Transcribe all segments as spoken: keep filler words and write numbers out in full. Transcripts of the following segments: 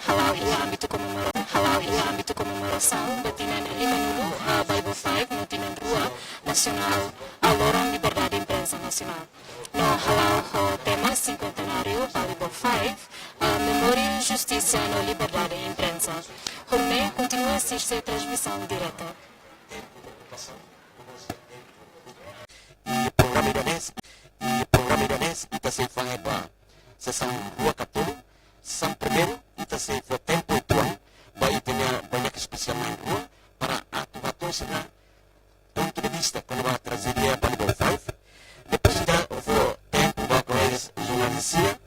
hala'o iha ámbitu komemora-, hala'o iha ámbitu komemorasaun ba tinan limanulu, ah, Balibo Five no tinan rua nasionál, ah, Loron Liberdade Imprensa Nasionál. No hala'o ho tema sinkuentenáriu Balibo Five, ah, memória, justisa no liberdade imprensa. Ho ne'e kontinua asiste transmisaun direta. I programa ida-ne'e, i programa ida-ne'e, ita sei fahe ba sesaun rua ka tolu. Sesaun primeiru, ita sei fó tempu uitoan ba ita-nia bainhira espesiál na'in rua para atu hato'o sira-nia pontu de vista kona-ba trajédia Balibo Five. Depois ita fó tempu ba kolega jornalista,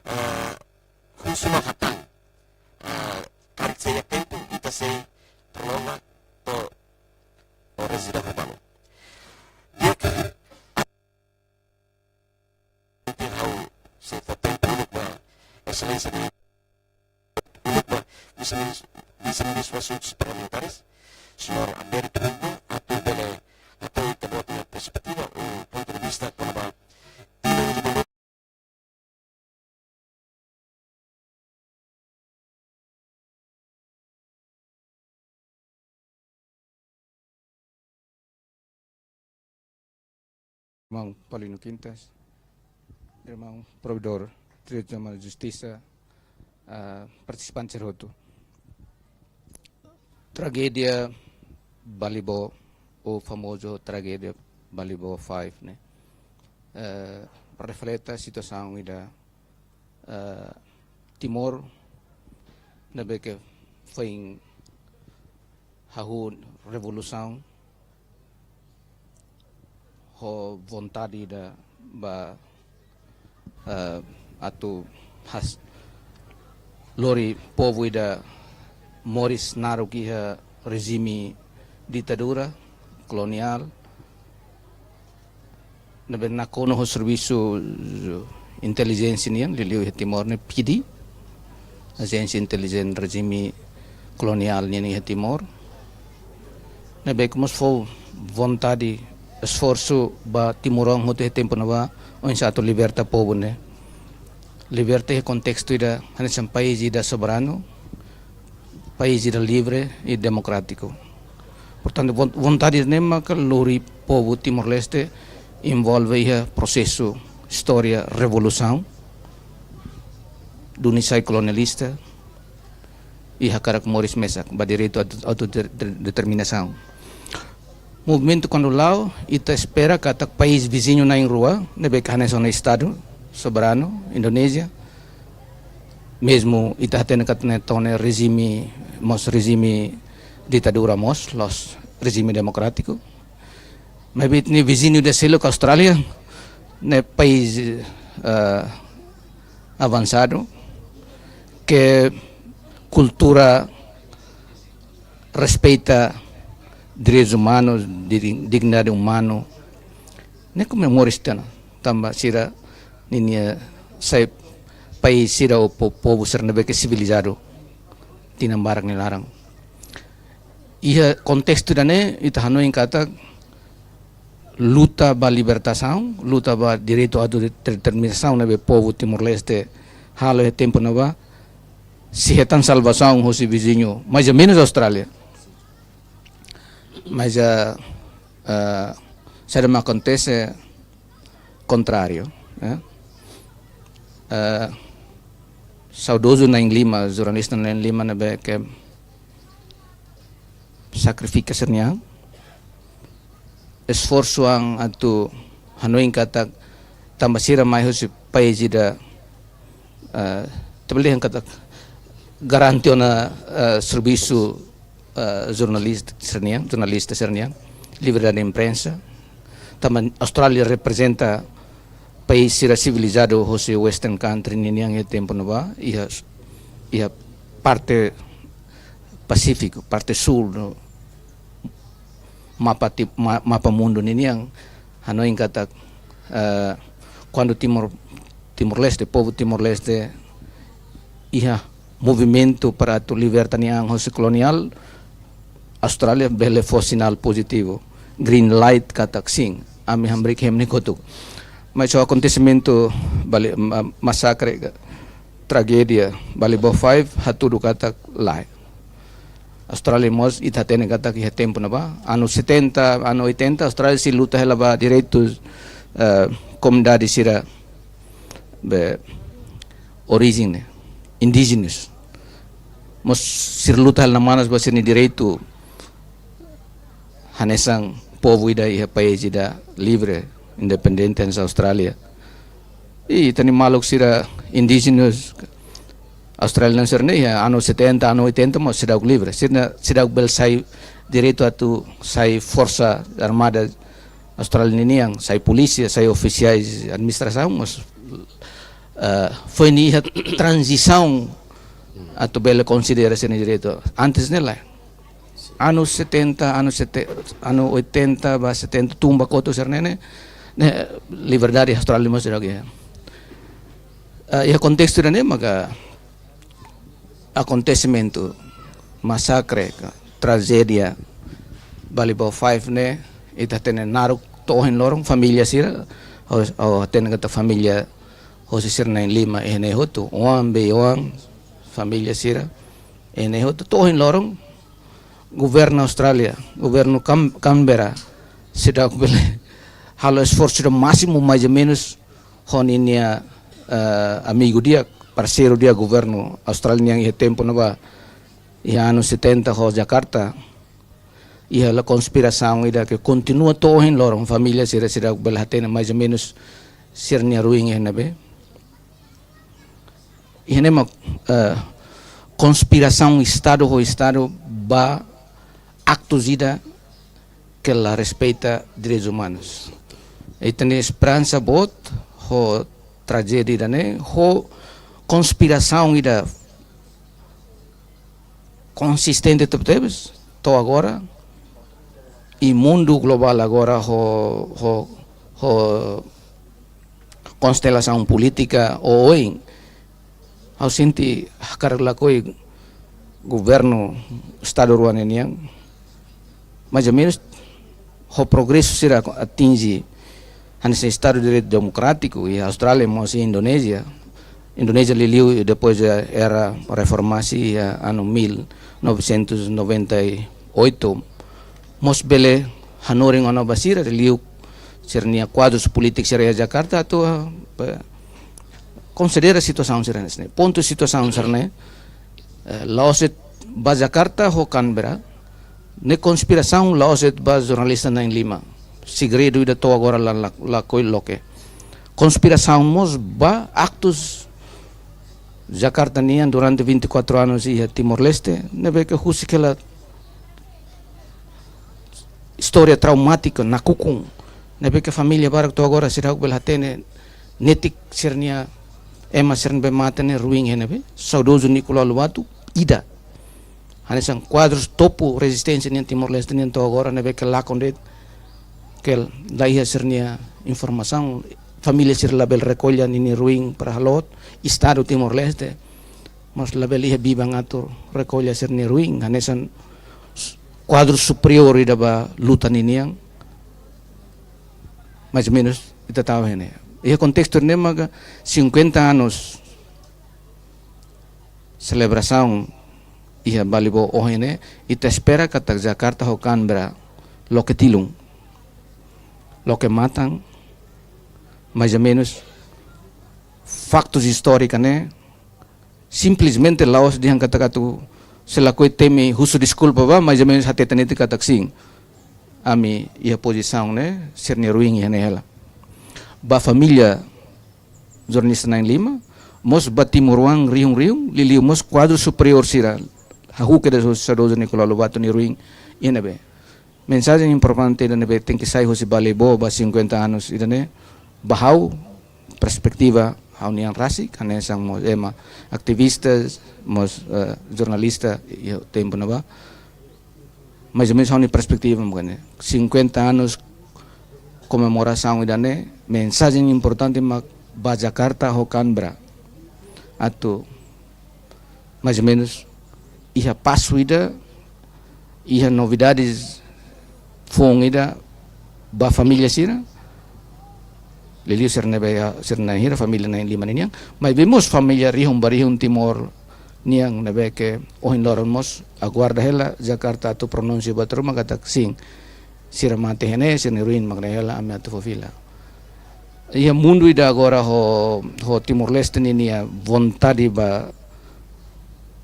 ah, husu no hatán. Ah, karik sei iha tempu, ita sei prolonga to'o oras ida ho balu. Di'ak, ha'u sei fó tempu uluk ba Exelénsia, uluk ba Vise-Minis-, Vise-Ministru Asuntus Parlamentares, Señór Alberto Hugo, atu bele hato'o ita-boot nia perspetiva ou pontu de vista kona-ba tinan limanulu. Irmaun Paulino Quintas, irmaun provedór Direitus Umanus no Justisa, ah, partisipante sira hotu. Trajédia Balibo, ou famozu trajédia Balibo Five ne'e, eh, refleta situasaun ida, eh, Timor ne'ebé ke foin hahú revolusaun ho vontade ida ba, eh, atu has-, lori povu ida moris naruk iha rejime ditadura koloniál, ne'ebé nakonu ho servisu intelijénsia nian, liuliu iha Timor ne'e PIDI, ajénsia intelijen rejime koloniál nian iha Timor. Ne'ebé ke mós fó vontade, esforsu ba timoroan hotu iha tempu ne'ebá, oinsá atu liberta povu ne'e. Liberta iha kontestu ida hanesan país ida soberanu, país ida livre i demokrátiku. Portantu, von-, vontade ne'e maka lori povu Timor-Leste envolve iha prosesu istória revolusaun, duni sai kolonialista, i hakarak moris mesak ba direitu auto-, autodeterminasaun. Movimentu kuandu la'o, ita espera katak país viziñu na'in rua, ne'ebé ke hanesan ona Estadu soberanu, Indonézia, mezmu ita hatene katak ne'e to'o ne'e rejime, mós rejime ditadura mós, la'ós rejime demokrátiku. Maibé ita-nia viziñu ida seluk Austrália, ne'e país, eh, avansadu, ke kultura respeita direitus umanus, di-, dignidade umanu. Ne'e komemora ita-nia, tanba sira ninia sai país sira ou po-, povu sira ne'ebé ke sivilizadu tinan barak nia laran. Iha kontestu ida-ne'e, ita hanoin katak luta ba libertasaun, luta ba direitu autodeterminasaun ne'ebé povu Timor-Leste halo iha tempu ne'ebá, sei hetan salvasaun hosi viziñu, mais ou menus Austrália. Mas, eh, eh, saida mak akontese, kontráriu, eh. Eh, saudozu na'in lima, jornalista na'in lima ne'ebé ke sakrifika sira-nia an, esforsu an atu hanoin katak tanba sira mai husi país ida, eh, tabeldehan katak garante ona, eh, servisu, eh, jornalista sira-nian, jornalista sira-nian, liberdade de imprensa. Tanba Austrália reprezenta país sira sivilizadu hosi Western country ninian iha tempu ne'ebá, iha, iha parte Pasífiku, parte súl no mapa ti-, ma-, mapa mundu ninian, hanoin katak, eh, kuandu Timor, Timor-Leste, povu Timor-Leste iha movimentu para atu liberta nia an hosi koloniál, Austrália bele fó sinál pozitivu, green light katak sin, ami hamriik hemu nia kotuk. Mas ho akontesimentu bali-, ma-, masakre ka-, tragédia Balibo five hatudu katak lae. Austrália mós ita hatene katak iha tempu ne'ebá, anu setenta, anu oitenta, Austrália sei luta hela ba direitus, eh, komunidade sira be orijen ne'e, indigenous. Mós sira luta hela namanas ba sira-nia direitu hanesan povu ida iha país ida livre, independente hanesan Austrália. I ita-nia maluk sira indigenous australianu sira-ne'e iha anu setenta, anu oitenta mós seidauk livre. Sira seidauk bele sai direitu atu sai forsa armada Austrália ninian, sai polísia, sai ofisiais administrasaun, mas, eh, foin iha tranzisaun atu bele konsidera sira-nia direitu. Antes ne'e lae. Anu setenta, anu sete-, anu oitenta ba setenta, tun ba kotuk sira-ne'e, ne'e, ne'e liberdade Austrália mós seidauk iha. Eh, iha kontestu ida-ne'e maka akontesimentu, masakre, ka, trajédia Balibo five ne'e, ita hatene naruk to'o ohin loron, família sira, ha'u, ha'u hatene katak família hosi sira na'in-lima iha ne'e hotu, oan, bei-oan, família sira iha ne'e hotu, to'o ohin loron, governu Austrália, governu Cam-, Canberra, seidauk bele halo esforsu ida másimu, mais ou menus, ho ninia, eh, amigu di'ak, parseiru di'ak governu Austrália nian iha tempu ne'ebá, iha anu setenta ho Jakarta, iha hela konspirasaun ida ke kontinua to'o ohin loron, família sira seidauk bele hatene mais ou menus sira-nia ruin iha ne'ebé. Iha ne'e mak, eh, konspirasaun Estadu ho Estadu ba aktus ida ke la respeita direitus umanus. Ita-nia esperansa boot ho trajédia ida-ne'e, ho konspirasaun ida konsistente tebetebes, to'o agora, i mundu globál agora ho, ho, ho konstelasaun polítika oioin. Ha'u sente hakarak lakohi governu Estadu rua ne'e nian, mais ou menus, ho progresu sira atinje hanesan Estadu de Direitu Demokrátiku, iha Austrália mós iha Indonézia. Indonézia liuliu depois de era reformasi iha anu mil novecentos e noventa e oito, mós bele hanorin ona ba sira, liu sira-nia kuadrus polítiku sira iha Jakarta atu, eh, konsidera situasaun sira-ne'e. Pontu situasaun sira-ne'e, eh, la'ós de'it ba Jakarta ho Canberra, ne'e konspirasaun la'ós de'it ba jornalista na'in-lima. Segredu ida to'o agora la, la, lakohi loke. Konspirasaun mós ba aktus Jakarta nian durante vinte e quatro anos iha Timor-Leste, ne'ebé ke husik hela istória traumátika, nakukun, ne'ebé ke família barak to'o agora seidauk bele hatene netik sira-nia ema sira ne'ebé mate ne'e ruin iha ne'ebé, saudozu Nicolau Lobato, ida hanesan kuadrus topu rezisténsia nian Timor-Leste nian to'o agora ne'ebé ke lakon de'it, ke la iha sira-nia informasaun, família sira labele rekolla ninia ruin para halo, Estadu Timor-Leste mós labele iha biban atu rekolla sira-nia ruin, hanesan s-, kuadru superiór ida ba luta ninian, mais ou menus, ita tau iha ne'e. Iha kontestu ne'e maka cinquenta anos selebrasaun iha Balibo ohin ne'e, ita espera katak Jakarta ho Canberra loke tilun, loke matan, mais ou menus, faktus istóriku ne'e, simplesmente la'ós dehan katak atu sei lakohi temi husu deskulpa ba, mais ou menus hateten netik katak sin, ami iha pozisaun ne'e, sira-nia ruin iha ne'e hela. Ba família jornalista na'in-lima, mós ba timoroan rihun-rihun, liuliu mós kuadru superiór sira, hahú kedas husi saudozu Nicolau Lobato nia ruin iha ne'ebé. Mensajen importante ida ne'ebé tenke sai husi Balibo ba cinquenta anos ida-ne'e, ba ha'u, perspetiva ha'u-nian rasik, hanesan mós ema ativista, mós, eh, jornalista iha tempu ne'ebá. Mais ou menus ha'u-nia perspetiva mak ne'e. Cinquenta anos komemorasaun ida-ne'e, mensajen importante mak ba Jakarta ho Canberra. Atu, mais ou menus, iha pasu ida, iha novidades foun ida ba família sira, Liuliu sira ne'ebé, sira na'in hira, família na'in lima ninian. Maibé mós família rihun ba rihun Timor nian ne'ebé ke ohin loron mós aguarda hela Jakarta atu pronunsia ba tuir mak katak sin, sira mate iha ne'e, sira-nia ruin mak ne'e hela, ami atu fó fila. Iha mundu ida agora ho, ho Timor-Leste ninia vontade ba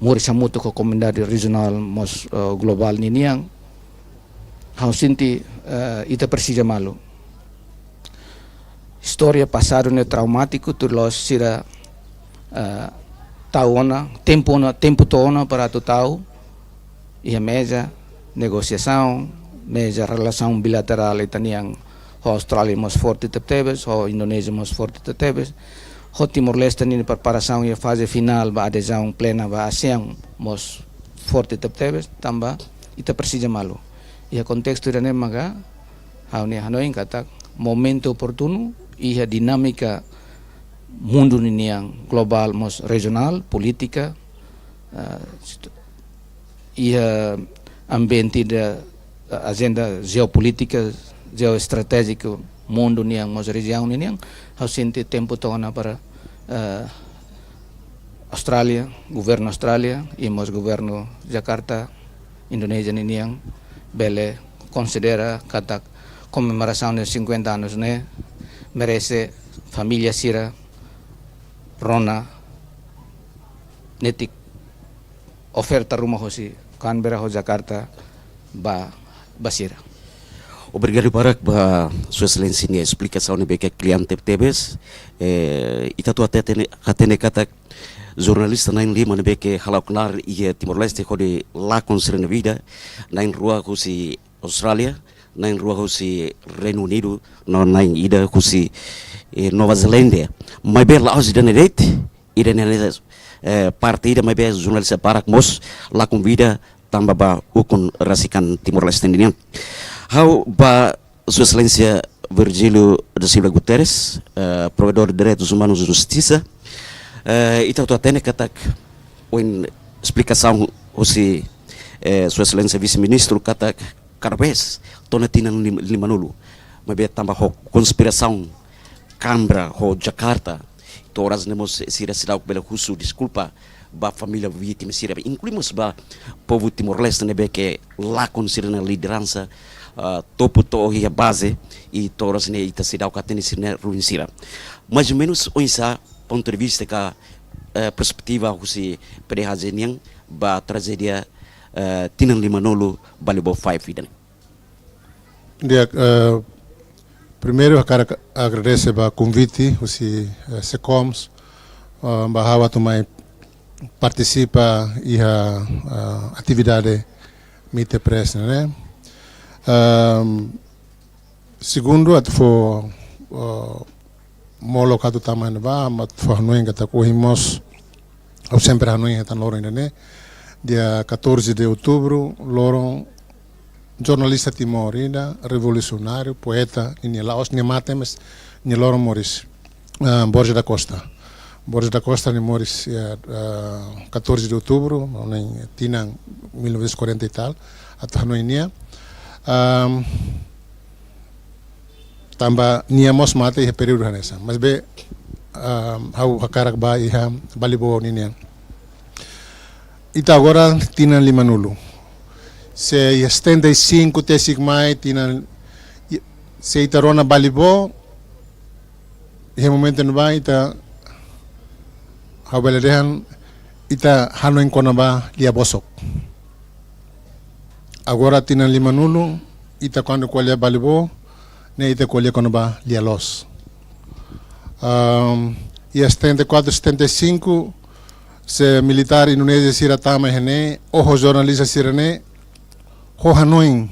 moris hamutuk ho komunidade rejionál mós, eh, globál ninian. Ha'u sente, eh, ita presiza malu. Istória pasadu ne'e traumátiku, tuir loloos sira, eh, tau ona, tempu ona, tempu to'o ona para atu tau iha meza negosiasaun, meza relasaun bilaterál ita-nian ho Austrália mós forte tebetebes, ho Indonézia mós forte tebetebes, ho Timor-Leste ninia preparasaun iha faze finál ba adezaun plena ba ASEAN mós forte tebetebes, tanba ita presiza malu. Iha kontestu ida-ne'e maka ha'u-nia hanoin katak momentu oportunu iha dinámika mundu ninian globál mós rejionál, polítika, eh, situ-, iha ambiente da, eh, ajenda jeopolítika, jeoestratéjika mundu nian mós rejiaun ninian, ha'u sente tempu to'o ona para, eh, Austrália, governu Austrália i mós governu Jakarta, Indonézia ninian, bele konsidera katak komemorasaun de cinquenta anos ne'e merese família sira rona netik oferta ruma hosi Canberra ho Jakarta ba, ba sira. Obrigadu barak ba Sua Exelénsia nia esplikasaun ne'ebé ke klare tebetebes. Eh, ita atu hatene, hatene katak jornalista na'in lima ne'ebé ke hala'o knaar iha Timor-Leste hodi lakon sira-nia vida, na'in rua husi Austrália, na'in rua husi Reinu Unidu, no na'in ida husi, eh, Nova Zelándia. Maibé la'ós ida-ne'e de'it, ida-ne'e, eh, parte ida, maibé jornalista barak mós lakon vida tanba ba ukun rasik an Timor-Leste nian. Ha'u ba Sua Exelénsia Virgílio da Silva Guterres, eh, Provedór de Direitus Umanus i Justisa, eh, ita atu hatene katak ohin esplikasaun husi, eh, Sua Exelénsia Vise-Ministru katak kada vez to'o ona tinan lim-, limanulu, maibé tanba ho konspirasaun Canberra ho Jakarta, to'o oras ne'e mós sira seidauk bele husu deskulpa ba família vítima sira, inklui mós ba povu Timor-Leste ne'ebé ke lakon sira-nia lideransa, ah, topu to'o iha baze, i to'o oras ne'e ita seidauk hatene sira-nia ruin sira. Mais ou menus oinsá pontu de vista ka, eh, perspetiva husi P D H J nian ba trajédia, eh, tinan limanulu Balibo Five ida-ne'e? Di'ak, eh, primeiru hakarak agradese ba konvite husi, eh, SEKOMS, eh, ba ha'u atu mai partisipa iha, eh, atividade Meet the Press ne'e. Ehm, segundu, atu fó, eh, molok atu tama iha ne'ebá, atu fó hanoin katak ohin mós, ha'u sempre hanoin hetan loron ida-ne'e, dia catorze de outubro, loron jornalista Timor ida, revolusionáriu, poeta, ninia la'ós nia mate, mas nia loron moris, ah, Borges da Costa. Borges da Costa nia moris, eh, ah, catorze de outubro, ne'e tinan mil novecentos e quarenta e tal, atu hanoin nia. Ahm, tanba nia mós mate iha períodu hanesan. Maibé, ah, ha'u hakarak ba iha Balibo ninian. Ita agora tinan limanulu. Se iha setenta e cinco, tesik mai, tinan, i-, se ita rona Balibo, iha momentu ne'ebá ita, ha'u bele dehan, ita hanoin kona-ba lia-bosok. Agora tinan limanulu, ita kuandu ko'alia Balibo, ne'e ita ko'alia kona-ba lia-loos. Ahm, iha setenta e quatro, setenta e cinco, se militár Indonézia sira tama iha ne'e, oho jornalista sira-ne'e, ho hanoin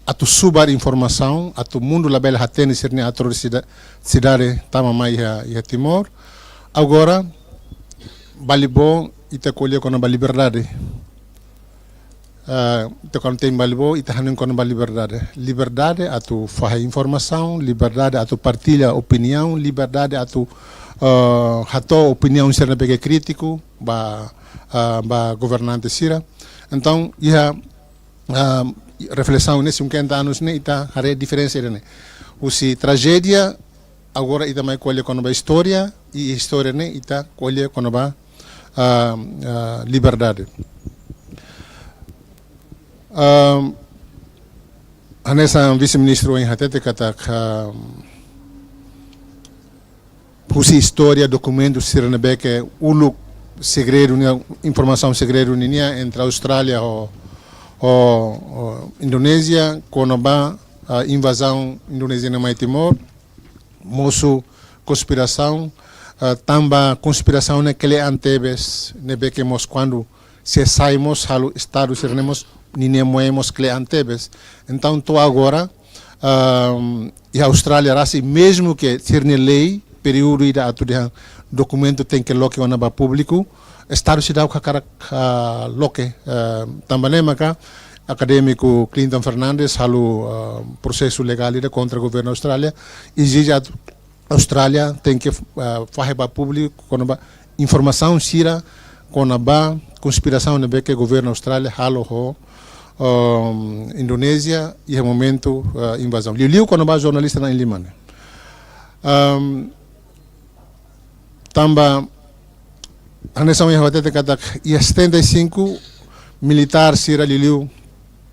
atu subar informasaun, atu mundu labele hatene sira-nia atrosidade tama mai iha, iha Timor. Agora, Balibo, ita ko'alia kona-ba liberdade. Ah, ita kuandu temi Balibo, ita hanoin kona-ba liberdade. Liberdade atu fahe informasaun, liberdade atu partilla opiniaun, liberdade atu, ah, hato'o opiniaun sira ne'ebé ke krítiku ba, ah, ba governante sira. Entaun, iha, ah, reflesaun ne'e, cinquenta anos ne'e, ita haree diferensa ida-ne'e. Husi trajédia agora ita mai ko'alia kona-ba istória, i istória ne'e ita ko'alia kona-ba, ah, ah, liberdade. Ah, hanesan vise-ministru ohin hatete katak, ah, husi istória, dokumentu sira ne'ebé ke uluk segredu nian, informasaun segredu nian entre Austrália ho, ho, ho Indonézia, kona-ba, ah, invazaun Indonézia nian mai Timor, mosu konspirasaun, ah, tanba konspirasaun ne'e kle'an tebes, ne'ebé ke mós kuandu sei sai mós halo estadu sira-ne'e mós ninia moe mós kle'an tebes. Entaun, to'o agora, ahm, iha Austrália rasik, mezmu ke sira-nia lei, períodu ida atu dehan dokumentu tenke loke ona ba públiku, estadu seidauk hakarak, ah, loke, ah, tanba ne'e maka akadémiku Clinton Fernandes halo, ah, prosesu legál ida kontra governu Austrália, ezije atu Austrália tenke, ah, fahe ba públiku kona-ba informasaun sira kona-ba konspirasaun ne'ebé ke governu Austrália halo ho, um, Indonézia iha momentu, ah, invazaun. Liuliu kona-ba jornalista na'in-lima ne'e. Um, tanba hanesan ohin ha'u hatete katak iha setenta e cinco militár sira liuliu,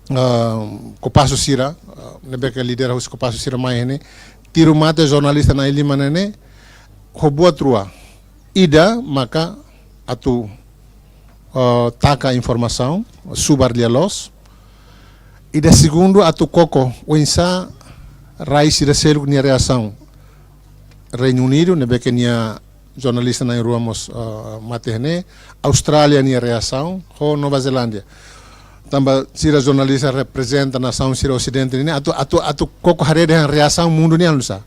ah, Kopasu sira, ah, ne'ebé ke lidera husi Kopasu sira mai iha ne'e, tiru mate jornalista na'in-lima ne'e ho buat rua. Ida maka atu, ah, taka informasaun, subar lia-loos. Ida segundu atu koko oinsá rai sira seluk nia reasaun. Reinu Unidu, ne'ebé ke nia jornalista na'in-rua mós, ah, mate iha ne'e, Austrália nia reasaun, ho Nova Zelándia. Tanba sira jornalista reprezenta nasaun sira Osidente ne'e, atu, atu, atu koko haree dehan reasaun mundu ne'e oinsá.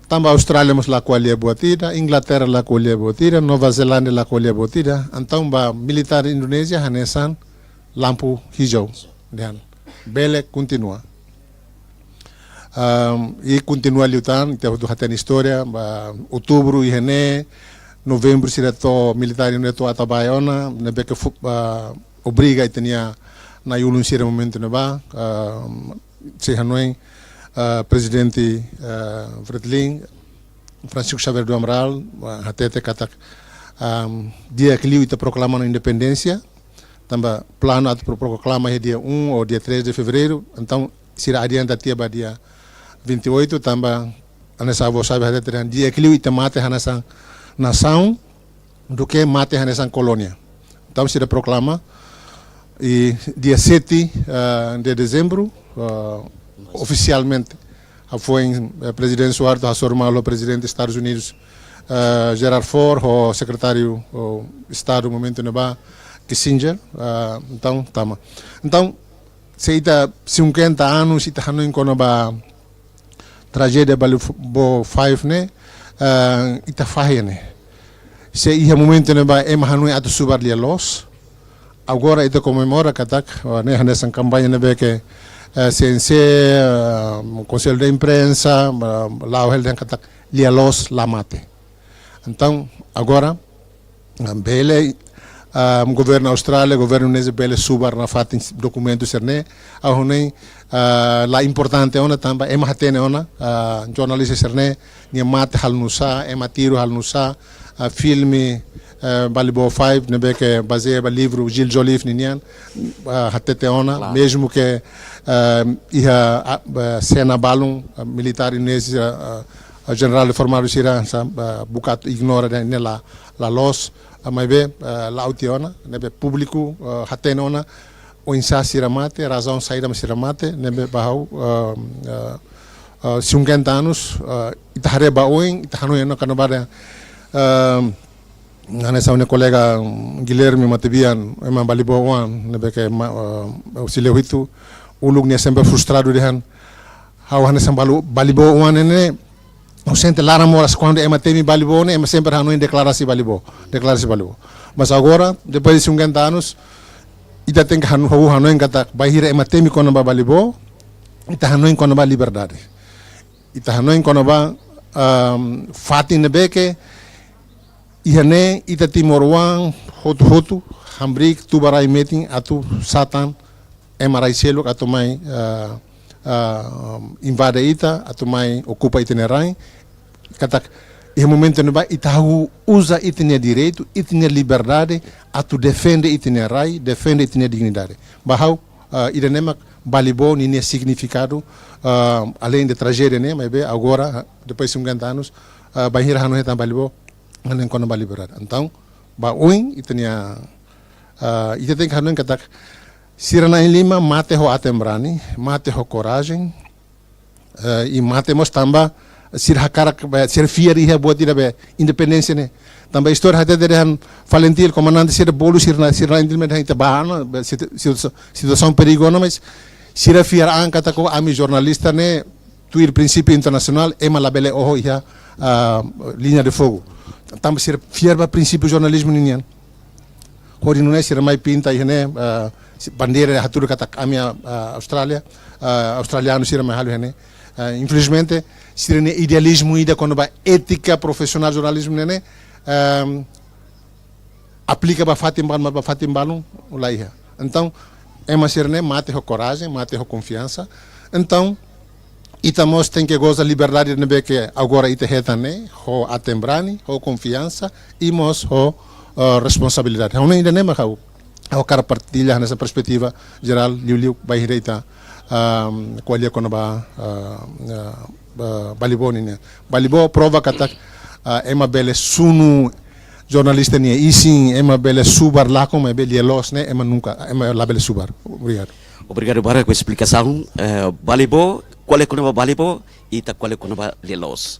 Tanba Austrália mós la ko'alia buat ida, Inglaterra la ko'alia buat ida, Nova Zelándia la ko'alia buat ida, entaun ba militár Indonézia hanesan lampu hijau, dehan bele kontinua. Ahm, i kontinua liután, ita hotu hatene istória, ba outubru iha ne'e, novembru sira to'o militár ne'e to'o Atabae ona, ne'ebé ke fu-, ah, obriga ita-nia na'i-ulun sira momentu ne'ebá, ahm, sei hanoin, ah, Prezidente, ah, Fretilin, Francisco Xavier do Amaral, ah, hatete katak, ahm, di'ak liu ita proklama ona independénsia, tanba planu atu pro-, proklama iha dia um ou dia três de fevereiro, entaun sira adianta tiha ba dia vinte e oito, tanba hanesan avó sábi hatete dehan di'ak liu ita mate hanesan nasaun duké mate hanesan kolónia. Entaun sira proklama, i dia sete, ah, de dezembru, ah, ofisialmente, hafoin, eh, Prezidente Suharto hasoru malu Prezidente Estadus Unidus, eh, Gerald Ford, ho Sekretáriu, ho Estadu momentu ne'ebá, Kissinger, ah, entaun tama. Entaun, se ita cinquenta anos, ita hanoin kona-ba trajédia Balibo five ne'e, ah, ita fahe ne'e. Se iha momentu ne'ebá ema hanoin atu subar lia-loos, agora ita komemora katak, ah, ne'e hanesan kampaña ne'ebé ke, eh, C N C, ah, Konsellu de Imprensa, ah, la'o hela dehan katak lia-loos la mate. Entaun, agora, ah, bele, ah, governu Austrália, governu Indonézia bele subar nafatin dokumentu sira-ne'e, ha'u hanoin, ah, la importante ona tanba ema hatene ona, ah, jornalista sira-ne'e, nia mate halo nu'usá, ema tiru halo nu'usá, ah, filme, eh, Balibo five, ne'ebé ke bazeia ba livru Gilles Joliffe ninian, ah, hatete ona, klaru, mezmu ke, ah, iha, ah, ba, sena balun, ah, militár Indonézia, ah, ah, jenerál reformadu sira, sa, ah, buka atu ignora dehan ne'e la, la loos, ah, maibé, ah, la'o tiha ona, ne'ebé públiku, ah, hatene ona, oinsá sira mate, razaun saida mak sira mate, ne'ebé ba ha'u, ah, ah, ah, cinquenta anos, ah, ita haree ba oin, ita hanoin ona kona-ba dehan, ah, hanesan ha'u-nia kolega, mm, Guilherme Matebian, ema Balibo oan, ne'ebé ke ma-, ah, husi Lewitu, uluk nia sempre frustradu dehan, ha'u hanesan Balu-, Balibo oan ne'e, ha'u sente laran moras kuandu ema temi Balibo ne'e, ema sempre hanoin deklarasi Balibo, deklarasi Balibo. Mas agora, depois de cinquenta anos, ita tenke hanu-, ha'u hanoin katak bainhira ema temi kona-ba Balibo, ita hanoin kona-ba liberdade. Ita hanoin kona-ba, ahm, fatin ne'ebé ke iha ne'e ita timoroan hotu-hotu hamriik tuba rai metin atu satan ema rai seluk atu mai, ah, ah, invade ita, atu mai okupa ita-nia rain, katak iha momentu ne'ebá ita hahú uza ita-nia direitu, ita-nia liberdade, atu defende ita-nia rai, defende ita-nia dignidade. Ba ha'u, ah, ida-ne'e mak Balibo ninia signifikadu, ah, além de trajédia ne'e, maibé agora, depois cinquenta anos, ah, bainhira ha'u hanoin hetan Balibo, hanoin kona-ba liberdade. Entaun, ba oin, ita-nia, ah, ita tenke hanoin katak, sira na'in-lima mate ho aten-brani, mate ho korajen, eh, i mate mós tanba sira hakarak, eh, sira fiar iha buat ida be independénsia ne'e. Tanba istória hatete dehan FALINTIL, komandante sira bolu sira na, sira na'in-lima dehan ita bá ona, be situ-, situ-, situasaun perigu ona, mas sira fiar an katak ami jornalista ne'e tuir prinsípiu internasionál, ema labele oho iha, ah, liña de fogu. Tanba sira fiar ba prinsípiu jornalizmu ninian. Hodi nune'e sira mai pinta iha ne'e, ah, si-, bandeira hatudu katak ami, ah, ah, Austrália, ah, australianu sira mai halo iha ne'e. Ah, infelizmente, sira-nia idealizmu ida kona-ba étika profisionál jornalizmu ne'e ne'e, ehm, aplika ba fatin balu, ba fatin balu, la iha. Entaun, ema sira ne'e mate ho korajen, mate ho konfiansa. Entaun, ita mós tenke goza liberdade ne'ebé ke agora ita hetan ne'e, ho aten-brani, ho konfiansa, i mós ho, eh, responsabilidade. Ha'u hanoin ida-ne'e mak ha'u, ha'u hakarak partilla hanesan perspetiva jerál, liuliu bainhira ita, ehm, ko'alia kona-ba, eh, eh, ba-, Balibo nian. Balibo prova katak, eh, ema bele sunu jornalista nia isin, ema bele subar lakon, maibé lia-loos ne'e, ema nunka, ema labele subar. Obrigadu. Obrigadu barak ho esplikasaun, eh, Balibo, ko'alia kona-ba Balibo, ita ko'alia kona-ba lia-loos.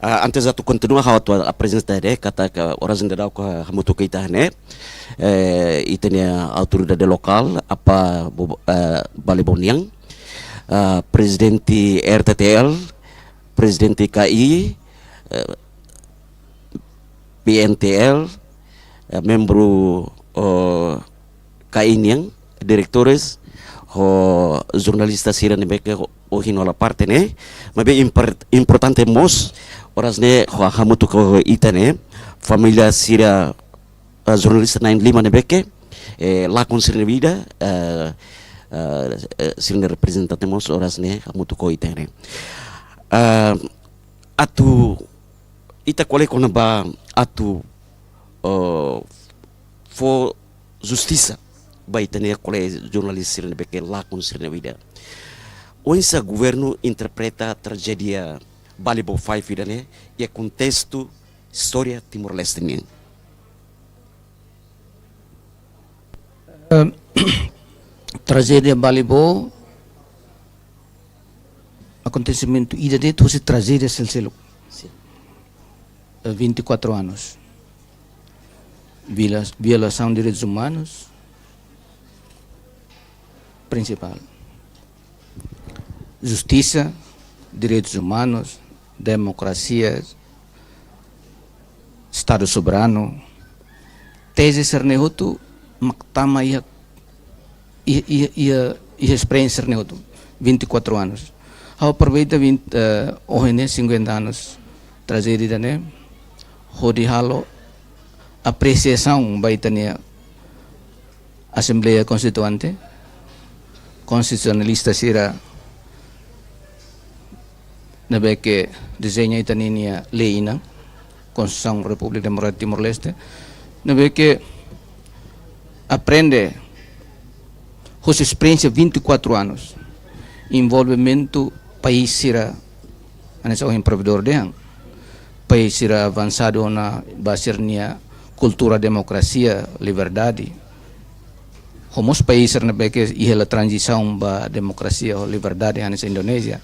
Ah, antes atu kontinua, ha'u atu aprezenta de'it katak oras ne'e daudaun hamutuk ho ita ne'e, eh, ita-nia autoridade lokál, Apá Bo-, eh, Balibo nian, ah, prezidente R T T L, prezidente K I, eh, P N T L, eh, membru, oh, K I nian, diretores, ho jornalista sira ne'ebé ke ohin hola parte ne'e, maibé impor-, importante mós, oras ne'e ho hamutuk ho ita ne'e, família sira, eh, jornalista na'in-lima ne'ebé ke, eh, lakon sira-nia vida, eh, eh, eh, sira-nia reprezentante mós oras ne'e hamutuk ho ita ne'e. Eh, atu ita ko'alia kona-ba atu, eh, fó justisa ba ita-nia kolega jornalista sira ne'ebé ke lakon sira-nia vida. Oinsá governu interpreta trajédia Balibo Five ida-ne'e iha kontestu istória Timor-Leste nian? Eh, trajédia Balibo, akontesimentu ida de'it husi trajédia seluk-seluk. Sin. Eh, vinte e quatro anos. Viola-, violasaun direitus umanus, prinsipál. Justisa, direitus umanus, demokrasia, Estadu soberanu, teze sira-ne'e hotu mak tama iha, iha, iha, iha, iha esperiénsia sira-ne'e hotu, vinte e quatro anos. Ha'u aproveita vinte, eh, ohin ne'e cinquenta anos trajédia ida-ne'e, hodi halo apresiasaun ba ita-nia Asembleia Konstituinte, konstitusionalista sira ne'ebé ke dezeña ita-nia lei inan, Konstituisaun Repúblika Demokrátika Timor-Leste, ne'ebé ke aprende husi esperiénsia vinte e quatro anos, envolvimentu país sira, hanesan ohin provedór dehan, país sira avansadu ona ba sira-nia kultura demokrasia, liberdade. Ho mós país sira ne'ebé ke iha hela tranzisaun ba demokrasia ho liberdade, hanesan Indonézia.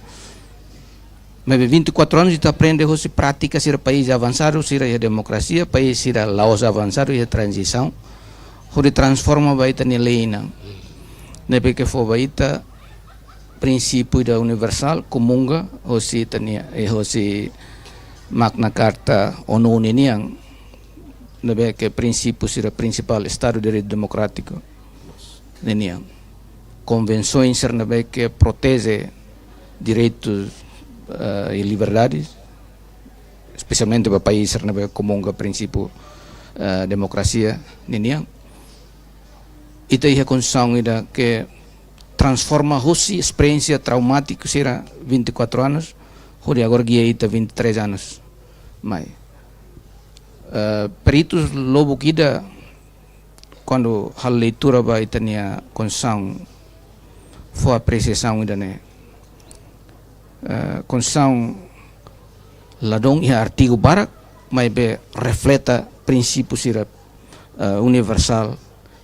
Maibé vinte e quatro anos ita aprende husi prátika sira país avansadu sira iha demokrasia, país sira la'ós avansadu iha tranzisaun, hodi transforma ba ita-nia lei inan. Ne'ebé ke fó ba ita prinsípiu ida universál, komunga, hosi ita-nia, eh, hosi Magna Carta ONU ninian, ne'ebé ke prinsípiu sira prinsipál Estadu de Direitu Demokrátiku ninian. Konvensoens sira ne'ebé ke proteje direitus, eh, i liberdades, espesialmente ba país sira ne'ebé komunga prinsípiu, eh, demokrasia ninian. Ita iha Konstituisaun ida ke transforma hosi esperiénsia traumátiku sira vinte e quatro anos, hodi agora gia ita vinte e três anos mai. Eh, peritus lubuk ida, kuandu halo leitura ba ita-nia Konstituisaun, fó apresiasaun ida-ne'e. Eh, Konstituisaun ladún iha artigu barak, maibé refleta prinsípiu sira, eh, universál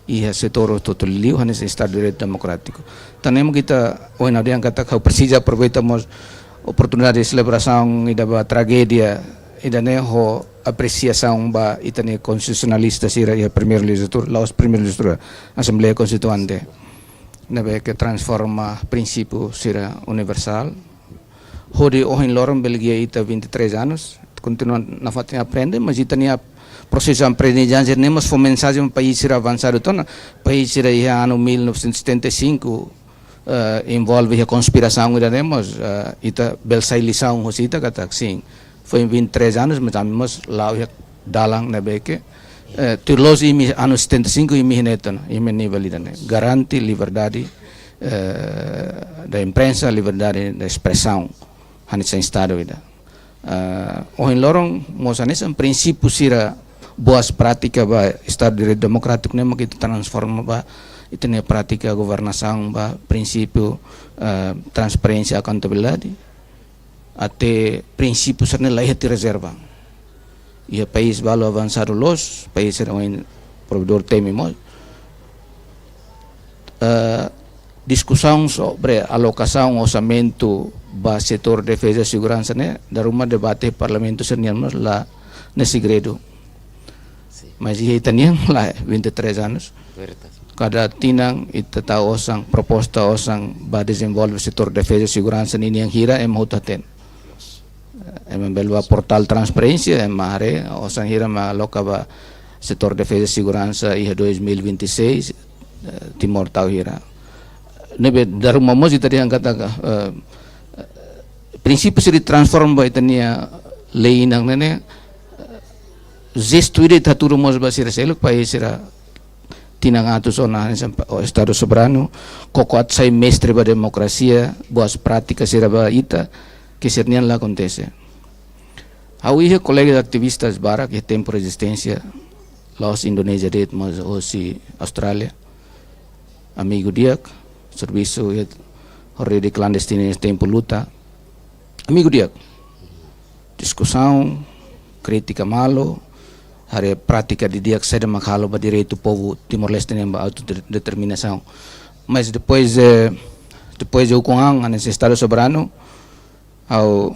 iha setór hotu-hotu liuliu hanesan Estadu de Direitu Demokrátiku. Tan ne'e mak ita ohin ha'u dehan katak ha'u presiza aproveita mós oportunidade de selebrasaun ida ba tragédia ida-ne'e ho apresiasaun ba ita-nia konstitusionalista sira iha primeira lejizlatura, la'ós primeira lejizlatura, Asembleia Konstituinte. Ne'ebé ke transforma prinsípiu sira universál. Hodi ohin loron bele gia ita vinte e três anos, kontinua nafatin aprende, mas ita-nia prosesu aprendizajen ne'e mós fó mensajen ba país sira avansadu tiha ona, país sira iha anu mil novecentos e setenta e cinco, eh, envolve iha konspirasaun ida-ne'e mós, eh, ita bele sai lisaun hosi ita katak sin. Foin vinte e três anos, mas ami mós la'o iha dalan ne'ebé ke, eh, tuir loloos imi anu setenta e cinco imi iha ne'e tiha ona, imi nivel ida-ne'e. Garante liberdade, eh, da imprensa, liberdade da espresaun, hanesan Estadu ida. Eh, ohin loron mós hanesan prinsípiu sira boas prátika ba Estadu de Direitu Demokrátiku ne'e mak ita transforma ba ita-nia prátika governasaun ba prinsípiu, eh, transparénsia, akontabilidade, até prinsípiu sira-ne'e la iha tiha rezerva. Iha país balu avansadu loos, país sira ohin provedór temi mós. Eh, diskusaun sobre alokasaun orsamentu ba setór defeza seguransa ne'e, dala ruma debate Parlamentu sira-nian mós la, ne'e segredu. Sin. Mas iha ita-nian lae, vinte e três anos. Verdade. Kada tinan ita tau osan, proposta osan ba dezenvolve setór defeza seguransa ninian hira, ema hotu hatene. Ema bele ba portál transparénsia, ema haree osan hira mak aloka ba setór defeza seguransa iha dois mil e vinte e seis, eh, Timor tau hira. Ne'ebé dala ruma mós ita dehan katak, eh, prinsípiu sira transforma ba ita-nia lei inan ne'e, eh, jestu ida ita hatudu mós ba sira seluk, país sira tinan atus ona hanesan pa-, o Estadu soberanu, koko atu sai mestre ba demokrasia, boas prátika sira ba ita, ke sira-nian la akontese. Ha'u iha kolega ativistas barak iha tempu rezisténsia, la'ós Indonézia de'it, mas hosi Austrália. Amigu di'ak, servisu iha rede klandestina iha tempu luta. Amigu di'ak. Diskusaun, krítika malu, haree prátika didi'ak saida mak halo ba direitu povu Timor-Leste nian ba autodeterminasaun. Mas depois, eh, depois de ukun an, hanesan Estadu soberanu, ha'u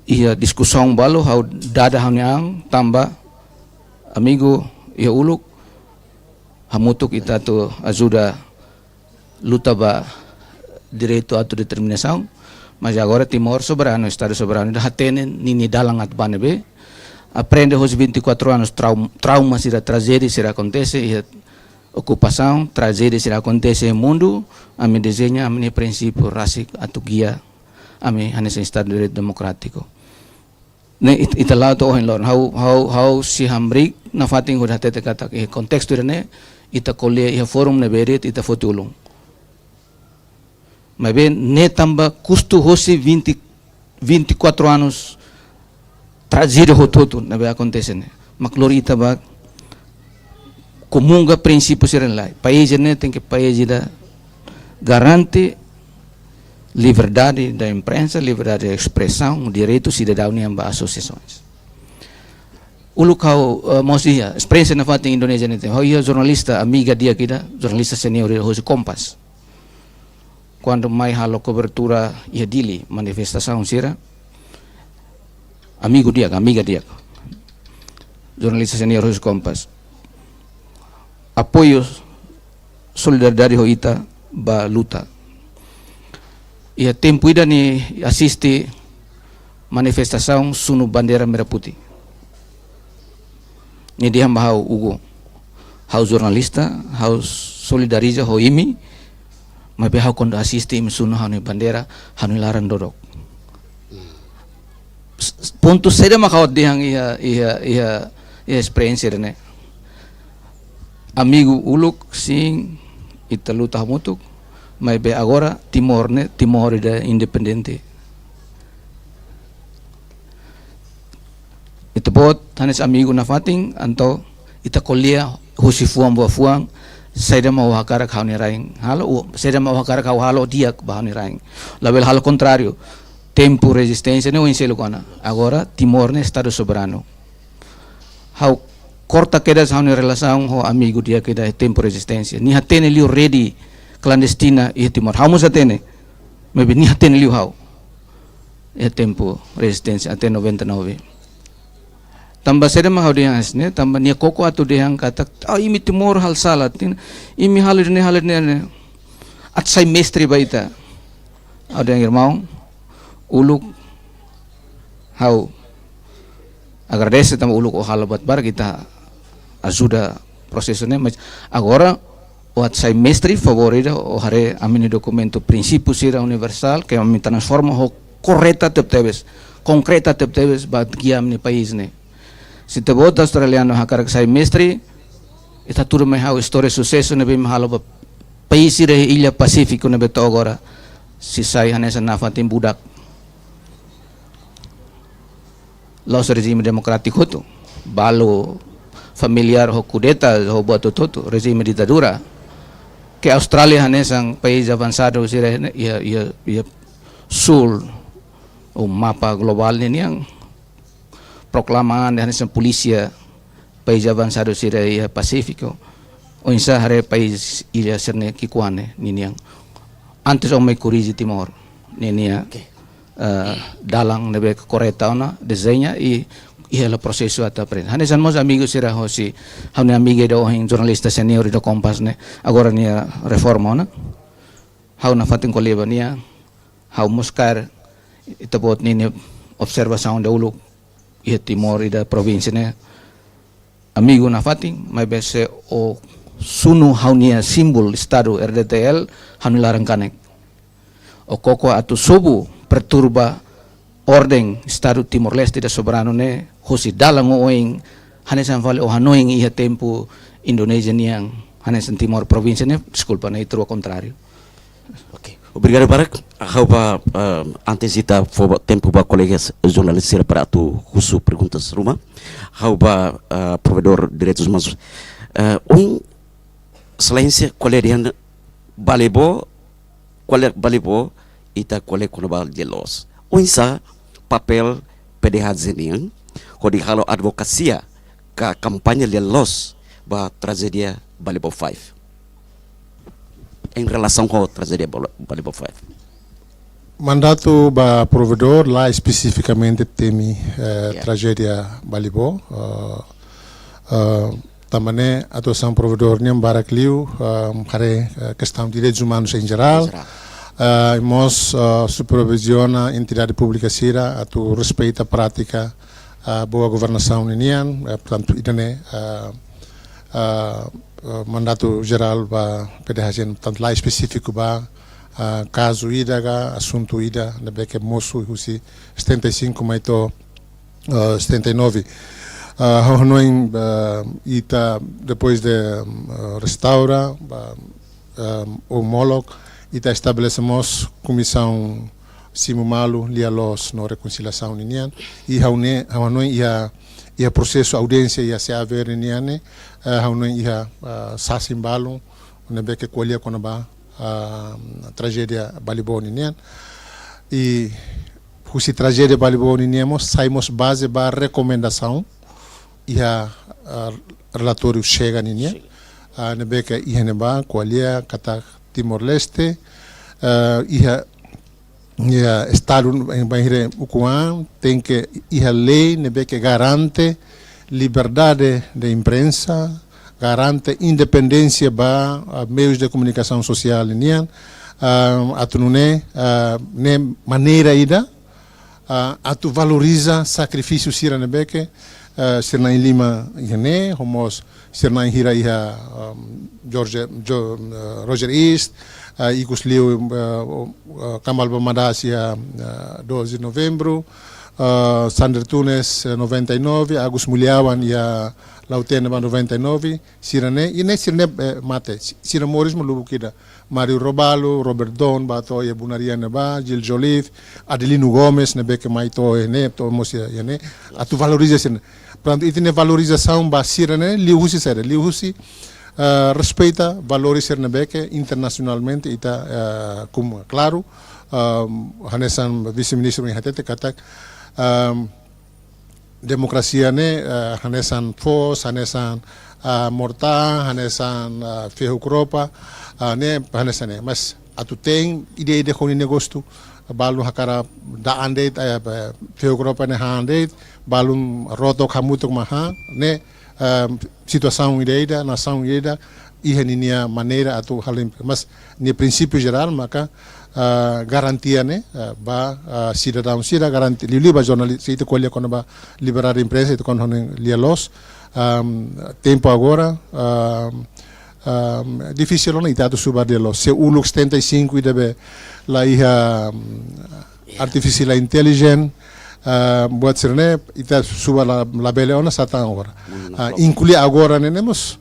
iha diskusaun balu, ha'u dada ha'u-nia an, tanba amigu iha uluk, hamutuk ita atu ajuda luta ba direitu autodeterminasaun, mas agora Timor soberanu, Estadu soberanu, ita hatene ninia dalan atu ba ne'ebé, aprende hosi vinte e quatro anos, traum-, trauma sira, trajédia sira akontese iha okupasaun, trajédia sira akontese iha mundu, ami dezeña ami-nia prinsípiu rasik atu gia ami hanesan Estadu de Direitu Demokrátiku. Ne'e it-, ita la'o to'o ohin loron. Ha'u, ha'u, ha'u sei hamriik nafatin hodi hatete katak iha kontestu ida-ne'e, ita ko'alia iha fórum ne'ebé de'it ita foti ulun. Maibé ne'e tanba kustu hosi vinte, vinte e quatro anos trajédia hotu-hotu ne'ebé akontese ne'e. Mak lori ita ba komunga prinsípiu sira-ne'e lai. País ne'e tenke país ida garante liberdade da imprensa, liberdade de espresaun, direitu sidadaun nian ba asosiasoens. Uluk ha'u, eh, mós iha esperiénsia nafatin Indonézia ne'e, ha'u iha jornalista amiga di'ak ida, jornalista senior ida hosi Kompas. Kuandu mai halo kobertura iha Dili, manifestasaun sira, amigu di'ak, amiga di'ak, jornalista senior hosi Kompas, apoiu, solidariedade ho ita ba luta. Iha tempu ida nia asiste manifestasaun sunu bandeira merah putih. Nia dehan ba ha'u, Hugo, ha'u jornalista, ha'u solidariza ho imi, maibé ha'u kuandu asiste imi sunu ha'u-nia bandeira, ha'u-nia laran dodok. S-, s-, pontu saida mak ha'u dehan iha, iha, iha, iha esperiénsia ida-ne'e. Amigu uluk, sin, ita luta hamutuk, Maibé agora Timor ne'e, Timor ida independente. Ita-boot hanesan amigu nafatin, entaun ita ko'alia husi fuan ba fuan, saida mak ó hakarak ha'u-nia rain halo, ou saida mak ó hakarak ha'u halo di'ak ba ha'u-nia rain. Labele halo kontráriu, tempu rezisténsia ne'e oin seluk ona. Agora Timor ne'e Estadu soberanu. Ha'u korta kedas ha'u-nia relasaun ho amigu di'ak ida iha tempu rezisténsia. Nia hatene liu rede klandestina iha Timor. Ha'u mós hatene. Maibé nia hatene liu ha'u iha tempu rezisténsia até noventa e nove. Tanba saida mak ha'u dehan hanesan ne'e, tanba nia koko atu dehan katak, "Ah, imi Timor halo sala, tin, imi halo ne'e, halo ne'e, ne'e. Atu sai mestre ba ita." Ha'u dehan, "Irmaun, uluk ha'u agradese tanba uluk ó halo buat barak, ita ajuda prosesu ne'e, mas agora ó atu sai mestre, favór ida ó haree ami-nia dokumentu prinsípiu sira universál, ke ami transforma ho korreta tebetebes, konkreta tebetebes ba gia ami-nia país ne'e." Se ita-boot australianu hakarak sai mestre, ita tuur mai ha'u istória susesu ne'ebé imi halo ba país sira iha illa Pasífiku ne'ebé to'o agora sei sai hanesan nafatin budak. La'ós rejime demokrátiku hotu. Balu familiár ho kudeta, ho buat hotu-hotu, rejime ditadura. Ke Austrália hanesan país avansadu sira iha, iha, iha sul, ou mapa globál ninian, proklama an hanesan polísia país avansadu sira iha Pasífiku. Oinsá haree país illa sira-ne'e ki'ikoan ne'e ninian. Antes ó mai korrije Timor ne'e nia, Oke. eh, dalan ne'ebé korreta ona, dezeña i, i hela prosesu atu aprende. Hanesan mós amigu sira hosi, ha'u-nia amiga ida ohin jornalista senior ida Kompas ne'e, agora nia reforma ona. Ha'u nafatin ko'alia ba nia, ha'u mós kaer ita-boot ninia observasaun dahuluk iha Timor ida provínsia ne'e. Amigu nafatin, maibé se ó sunu ha'u-nia símbolu Estadu R D T L, ha'u-nia laran kanek. Ó koko atu sobu perturba orden Estadu Timor-Leste ida soberanu ne'e, hosi dalan oioin, hanesan fali ó hanoin iha tempu Indonézia nian, hanesan Timor provínsia ne'e, deskulpa, ne'e ita rua kontráriu. Oke. Obrigadu barak. Ha'u ba, ah, antes ita fó ba tempu ba kolega jornalista sira para atu husu perguntas ruma. Ha'u ba, ah, Provedór Direitus Umanus. Ah, ohin, Exelénsia ko'alia dehan Balibo, ko'alia Balibo, ita ko'alia kona-ba lia-loos. Oinsá papél P D H J nian hodi halo advokasia ka kampaña lia-loos ba trajédia Balibo five. Em relação ho trajédia Bal-, Balibo five. Mandatu ba Provedór la espesifikamente temi, eh, Ya. trajédia Balibo. Eh, eh, tanba ne'e atuasaun Provedór nian barak liu, eh, haree, eh, kestaun direitus umanus em jerál. Em jerál. Eh, i mós, eh, superviziona entidade públika sira atu respeita prátika, eh, boa governasaun ninian, eh, portantu, ida-ne'e, eh, eh, eh, mandatu jerál ba P D H J, portantu, la espesífiku ba, ah, kazu ida ka asuntu ida ne'ebé ke mosu husi setenta e cinco mai to'o, ah, setenta e nove. Ah, ha'u hanoin, ah, ita depois de, ah, restaura, ah, ah, homolog, ita estabelese mós komisaun simu malu lia-loos no rekonsiliasaun ninian. I ha'u hanoin, ha'u hanoin iha, iha prosesu audiénsia iha C A V R nian ne'e, eh, ha'u hanoin iha, ah, sasin balun ne'ebé ke ko'alia kona-ba, ah, trajédia Balibo ninian. I husi trajédia Balibo ninian mós sai mós baze ba rekomendasaun iha, ah, relatóriu Chega ninian. Chega. Ah, ne'ebé ke iha ne'ebá ko'alia katak Timor-Leste, ah, iha, iha Estadu, em, bainhira ukun an, tenke iha lei ne'ebé ke garante liberdade de imprensa, garante independénsia ba, ah, meius de komunikasaun sosiál nian, ah, atu nune'e, ah, ne'e maneira ida, ah, atu valoriza sakrifísiu sira ne'ebé ke, ah, sira na'in-lima iha ne'e, ho mós sira na'in-hira iha, um, George, Jo-, ah, Roger East, ah, ikus liu, ah, ah, Kambal Bamadas iha, ah, doze de Novembro, ah, Sander Tunes, eh, noventa e nove, Agus Muliawan iha Lautém ne'ebá noventa e nove, sira-ne'e, i ne'e sira-ne'e, eh, mate, si-, sira moris mak lubuk ida. Mário Robalo, Robert Don, bá to'o iha Bunaria ne'ebá, Gil Joliffe, Adelino Gomes, ne'ebé ke mai to'o iha ne'e, to'o mós iha, iha ne'e. Atu valoriza sira-ne'e. Prontu, ita-nia valorizasaun ba sira-ne'e, liuhusi saida, liuhusi, eh, respeita valores sira ne'ebé ke internasionalmente ita, eh, komu klaru, ehm, hanesan vise-ministru nia hatete katak, ehm, demokrasia ne'e, eh, hanesan foos, hanesan, eh, morta, hanesan, eh, fehuk-ropa, eh, ne'e, hanesan ne'e. Mas atu te'in ida-idak ho ninia gostu, balun hakarak da'an de'it, eh, eh, fehuk-ropa ne'e han de'it, balun rotok hamutuk mak han, ne'e, eh, situasaun ida-idak, nasaun ida-idak, iha ninia maneira atu halo impre-, mas nia prinsípiu jerál maka, ah, garantia ne'e, ah, ba, ah, sidadaun sira, garantia, liuliu ba jornalista, se ita ko'alia kona-ba liberdade de imprensa, ita ko'alia lia-loos, ahm, tempu agora, ahm, ahm, difisil ona ita atu subar lia-loos. Se uluk setenta e cinco ida be la iha, ahm, artificial intelligence, ah, buat sira-ne'e, ita subar la, labele ona, sá tan agora. Mundu na Ah, troka. Inklui agora ne'e, ne'e mós,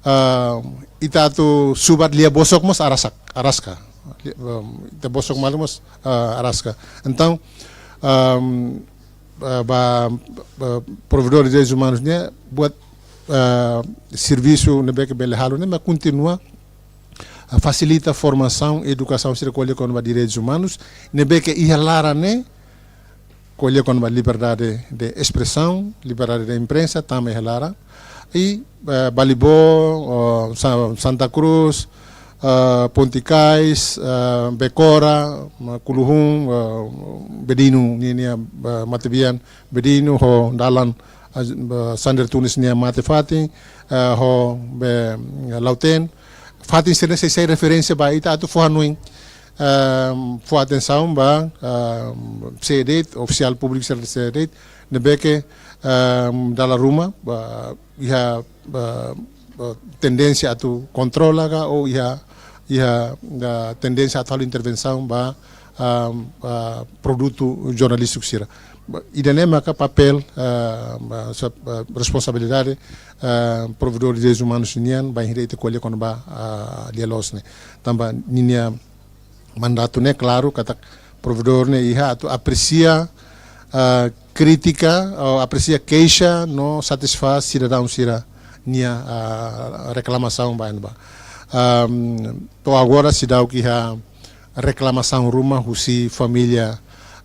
ah, ita atu subar lia-bosok mós araska, araska. Li-, um, ita bosok malu mós, ah, araska. Entaun, um, ah, ba, ba provedór de direitus umanus nian, buat, ah, servisu ne'ebé ke bele halo ne'e, mas kontinua, ah, fasilita formasaun, edukasaun sira ko'alia kona-ba direitus umanus, ne'ebé ke iha laran ne'e, ko'alia kona-ba liberdade de espresaun, liberdade de imprensa, tama iha laran. I, eh, Balibó, oh, Sa-, Santa Cruz, eh, Ponticais, eh, Becora, ma-, Kuluhun, eh, Bedinu, ninia, eh, matebian, Bedinu, ho dalan, eh, Sander Tunis nia mate-fatin, eh, ho be, eh, Lautém. Fatin sira-ne'e sei, sei referénsia ba ita atu fó hanoin, ehm, fó atensaun ba, ehm, sé de'it, ofisiál públiku sira sé de'it, ne'ebé ke, ehm, dala ruma, ba, iha, ba, ba, tendénsia atu kontrola ka, ou iha, iha, ah, tendénsia atu halo intervensaun ba, ah, ah, produtu jornalístiku sira. Ba, ida-ne'e maka papél, ah, ah, sa-, ah, responsabilidade, ah, provedór de direitus umanus nian, bainhira ita ko'alia kona-ba, ah, lia-loos ne'e. Tanba ninia mandatu ne'e klaru, katak provedór ne'e iha atu apresia, ah, krítika, ou apresia keixa, no satisfás sidadaun sira-nia, ah, reklamasaun ba ne'ebá. Ahm, to'o agora seidauk iha reklamasaun ruma husi família,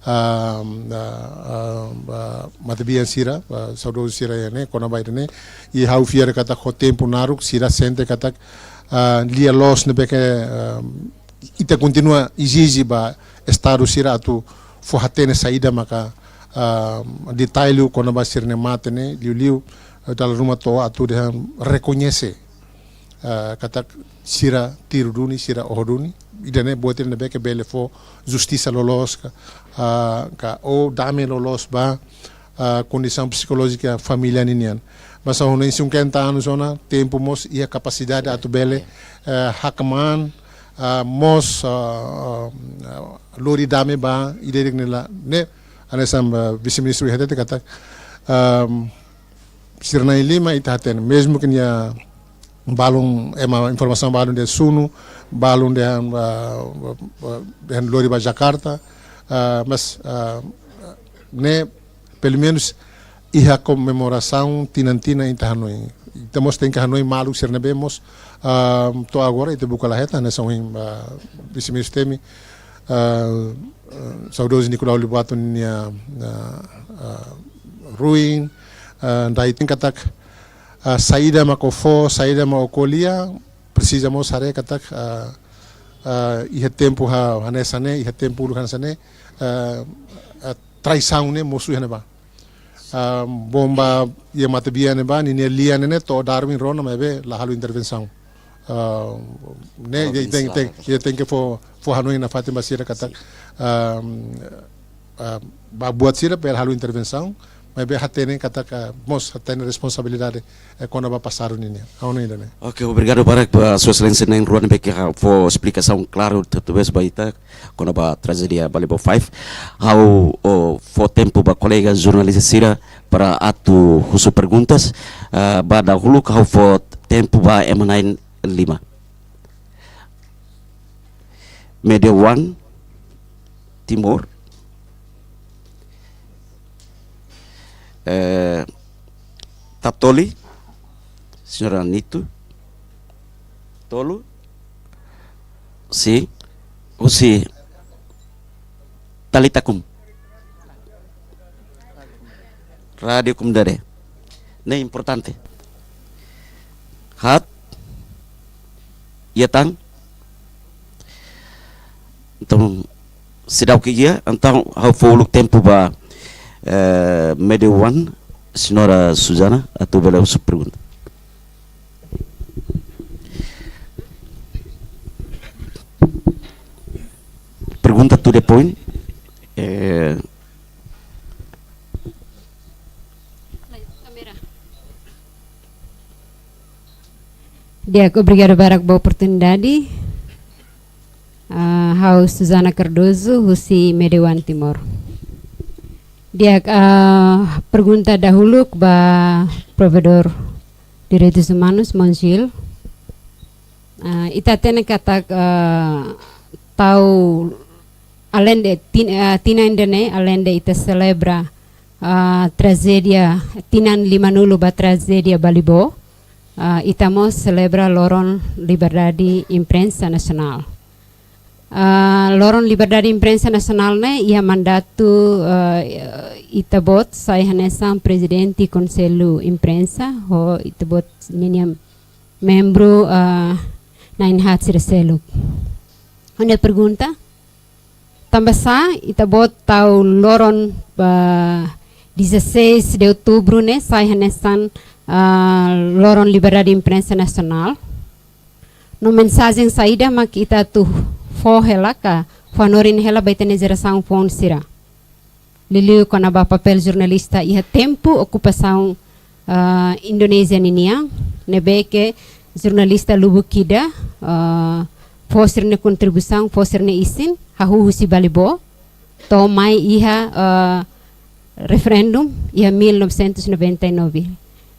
ahm, ah, ah, ah, matebian sira, ah, saudozu sira iha ne'e, kona-ba ida-ne'e, i ha'u fiar katak ho tempu naruk sira sente katak, ah, lia-loos ne'ebé ke, ahm, ita kontinua ezije ba Estadu sira atu fó-hatene saida maka, ah, detallu kona-ba sira-nia mate ne'e, liuliu, eh, dala ruma to'o atu dehan rekoñese, ah, katak sira tiru duni, sira oho duni, ida-ne'e buat ida ne'ebé ke bele fó justisa loloos ka, ah, ka ou dame loloos ba, ah, kondisaun psikolójika família ninian. Mas ha'u hanoin cinquenta anos ona, tempu mós iha kapasidade atu bele, eh, hakmaan, ah, mós, ah, ah, lori dame ba ida-idak ne'e la, ne'e, hanesan, ah, vise-ministru iha hatete katak, ahm, sira na'in-lima ita hatene, mezmu ke nia balun, ema informasaun balun dehan sunu, balun dehan, ah, ah, ah, dehan lori ba Jakarta, ah, mas, ah, ne'e, pelumenus iha komemorasaun tinan-tinan ita hanoin. Ita mós tenke hanoin maluk sira ne'ebé mós, ah, to'o agora ita buka la hetan, hanesan ohin, ah, vise-ministru temi, ah, ah, saudozu Nicolau Lobato nia, ah, ah, ruin, ah, daí tenke katak, ah, saida mak ó fó, saida mak ó ko'alia, presiza mós haree katak, ah, ah, iha tempu ha-, hanesan ne'e, iha tempu uluk hanesan ne'e, ah, ah, traisaun ne'e mosu iha ne'ebá. Ah, bomba iha matebian ne'ebá, ninia lian ne'e to'o Darwin rona, maibé la halo intervensaun. Ah, ne'e, Halo ita tenke, tenke, ita tenke fó, fó hanoin nafatin ba sira katak, ah, ah, ba buat sira bele halo intervensaun, Maibé hatene katak mós hatene responsabilidade, eh, kona-ba pasadu ninian. Ha'u hanoin ida-ne'e. Oke, obrigadu barak ba Sua Exelénsia na'in-rua ne'ebé ke fó esplikasaun klaru tebes ba ita kona-ba trajédia Balibo five. Ha'u, o, fó tempu ba kolega jornalista sira para atu husu perguntas. Ah, ba dahuluk ha'u fó tempu ba ema na'in-lima. Media One, Timor. Eh, Tatoli, Señora Nitu. Tolu. Sin. Husi Talita Kum. Rádiu Komunidade. Ne'e importante. Haat. Iha tan. Entaun, seidauk iha, entaun, ha'u fó uluk tempu ba, eh, Media One, Señora Suzana, atu bele husu pergunta. Pergunta to the point. Eh, Di'ak, obrigadu barak ba oportunidade. Ah, ha'u Suzana Cardoso, husi Media One Timor. Di'ak, ah, pergunta dahuluk ba Provedór Direitus Umanus, Maun Gil. Ah, ita hatene katak, ah, tau aleinde tin-, ah, tinan ida-ne'e, aleinde ita selebra, ah, trajédia, tinan limanulu ba trajédia Balibo, ah, ita mós selebra Loron Liberdade Imprensa Nasionál. Ah, Loron Liberdade Imprensa Nasionál ne'e iha mandatu, ah, ita-boot sai hanesan Prezidente Konsellu Imprensa, ho ita-boot ninia membru, ah, na'in-haat sira seluk. Ha'u-nia pergunta, tanbasá ita-boot tau loron, ah, dezasseis de Outubro ne'e sai hanesan, ah, Loron Liberdade Imprensa Nasionál? No mensajen saida mak ita atu fó hela ka fó hanorin hela ba ita-nia jerasaun foun sira? Liuliu kona-ba papél jornalista iha tempu okupasaun, ah, Indonézia ninian, ne'ebé ke jornalista lubuk ida, ah, fó sira-nia kontribuisaun, fó sira-nia isin, hahú husi Balibo, to'o mai iha, ah, referendum iha mil novecentos e noventa e nove.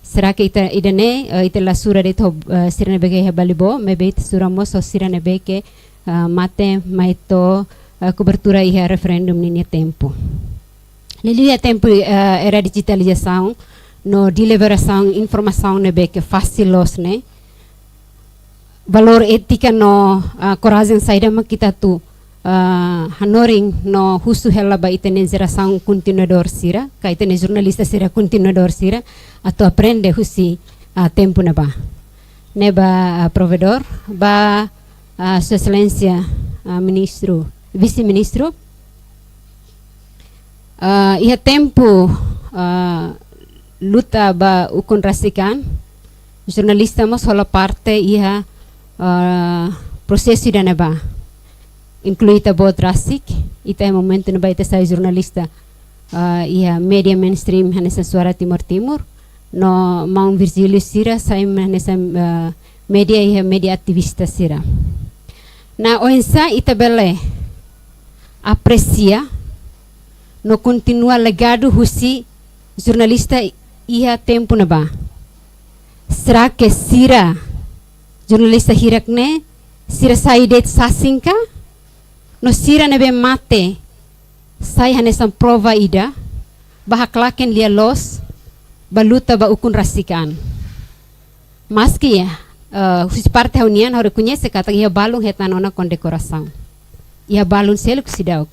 Será que ita, ida-ne'e, eh, ita la sura de'it ho, eh, sira ne'ebé ke iha Balibo, maibé ita sura mós ho sira ne'ebé ke, eh, mate mai to'o, eh, kobertura iha referendum ninia tempu. Liuliu iha tempu, eh, era dijitalizasaun, no deliberasaun informasaun ne'ebé ke fasil loos ne'e, valór étika no, ah, korajen saida mak ita atu, ah, hanorin no husu hela ba ita-nia jerasaun kontinuadór sira, ka ita-nia jornalista sira kontinuadór sira, atu aprende husi, ah, tempu ne'ebá. Ne'e ba, ah, Provedór, ba, ah, Sua Exelénsia, ah, Ministru, Vise-Ministru, ah, iha tempu, ah, luta ba ukun rasik an, jornalista mós hola parte iha, ah, prosesu ida-ne'ebá. Inklui ita-boot rasik, ita iha momentu ne'ebá ita sai jornalista, ah, iha média mainstream hanesan Suara Timor Timur, no Maun Virgílio sira sai hanesan, ah, média iha média ativista sira. Nah, oinsá ita bele apresia no kontinua legadu husi jornalista iha tempu ne'ebá? Será que sira jornalista hirak-ne'e, sira sai de'it sasin ka? No sira ne'ebé mate sai hanesan prova ida ba haklaken lia-loos ba luta ba ukun rasik an. Maski, eh, husi parte ha'u-nian, ha'u rekoñese katak iha balun hetan ona kondekorasaun. Iha balun seluk seidauk.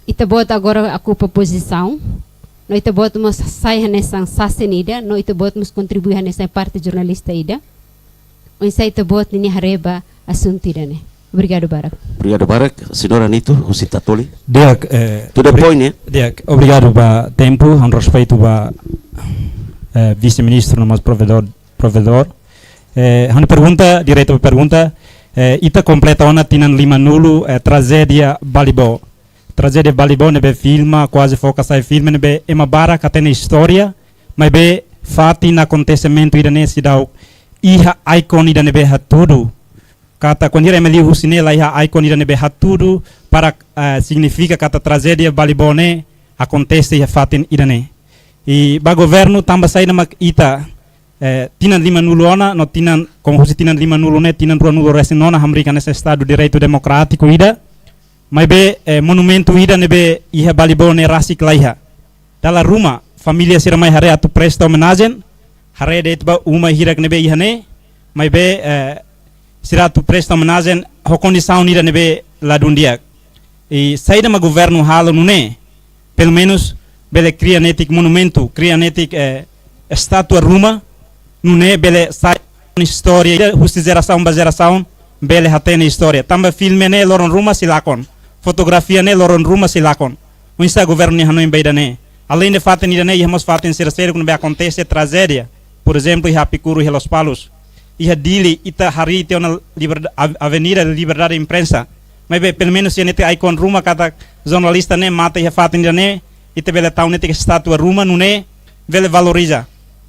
Ita-boot agora okupa pozisaun, no ita-boot mós sai hanesan sasin ida, no ita-boot mós kontribui hanesan parte jornalista ida. Oinsá ita-boot ninia haree ba asuntu ida-ne'e? Obrigadu barak. Obrigadu barak, Señora Nitu, husi Tatoli. Di'ak, eh, To the obri-, point, eh? Di'ak, obrigadu ba tempu, ha'u respeitu ba, eh, Vise-Ministru no mós Provedór, Provedór. Eh, ha'u-nia pergunta, diretu ba pergunta, eh, ita kompleta ona tinan limanulu, eh, trajédia Balibo. Trajédia Balibó ne'ebé filma, kuaze foka sai filme ne'ebé ema barak hatene istória, maibé fatin akontesimentu ida-ne'e seidauk iha ikon ida ne'ebé hatudu. Katak kuandu ema liu husi ne'e la iha ikon ida ne'ebé hatudu para, eh, signifika katak trajédia Balibó ne'e akontese iha fatin ida-ne'e. I ba governu tanba saida mak ita, eh, tinan limanulu ona, no tinan, komu husi tinan limanulu ne'e, tinan ruanulu-resin-nona, hamriik hanesan Estadu Direitu Demokrátiku ida. Maibé, eh, monumentu ida ne'ebé iha Balibó ne'e rasik la iha. Dala ruma, família sira mai haree atu presta omenajen, haree de'it ba uma hirak ne'ebé iha ne'e, maibé, eh, sira atu presta omenajen ho kondisaun ida ne'ebé ladún di'ak. I saida mak governu halo nune'e, pelumenus bele kria netik monumentu, kria netik, eh, estátua ruma, nune'e bele sai istória ida husi jerasaun ba jerasaun, bele hatene istória. Tanba filme ne'e loron ruma sei lakon, fotografia ne'e loron ruma sei lakon. Oinsá governu nia hanoin ba ida-ne'e? Aleinde fatin ida-ne'e, iha mós fatin sira seluk ne'ebé akontese trajédia. Porezemplu, iha Apikuru, iha Lospalos. Iha Dili, ita harii tiha ona Liberdade, Av-, Avenida Liberdade Imprensa. Maibé, pelumenus iha netik ikon ruma katak jornalista ne'e mate iha fatin ida-ne'e, ita bele tau netik estátua ruma nune'e bele valoriza.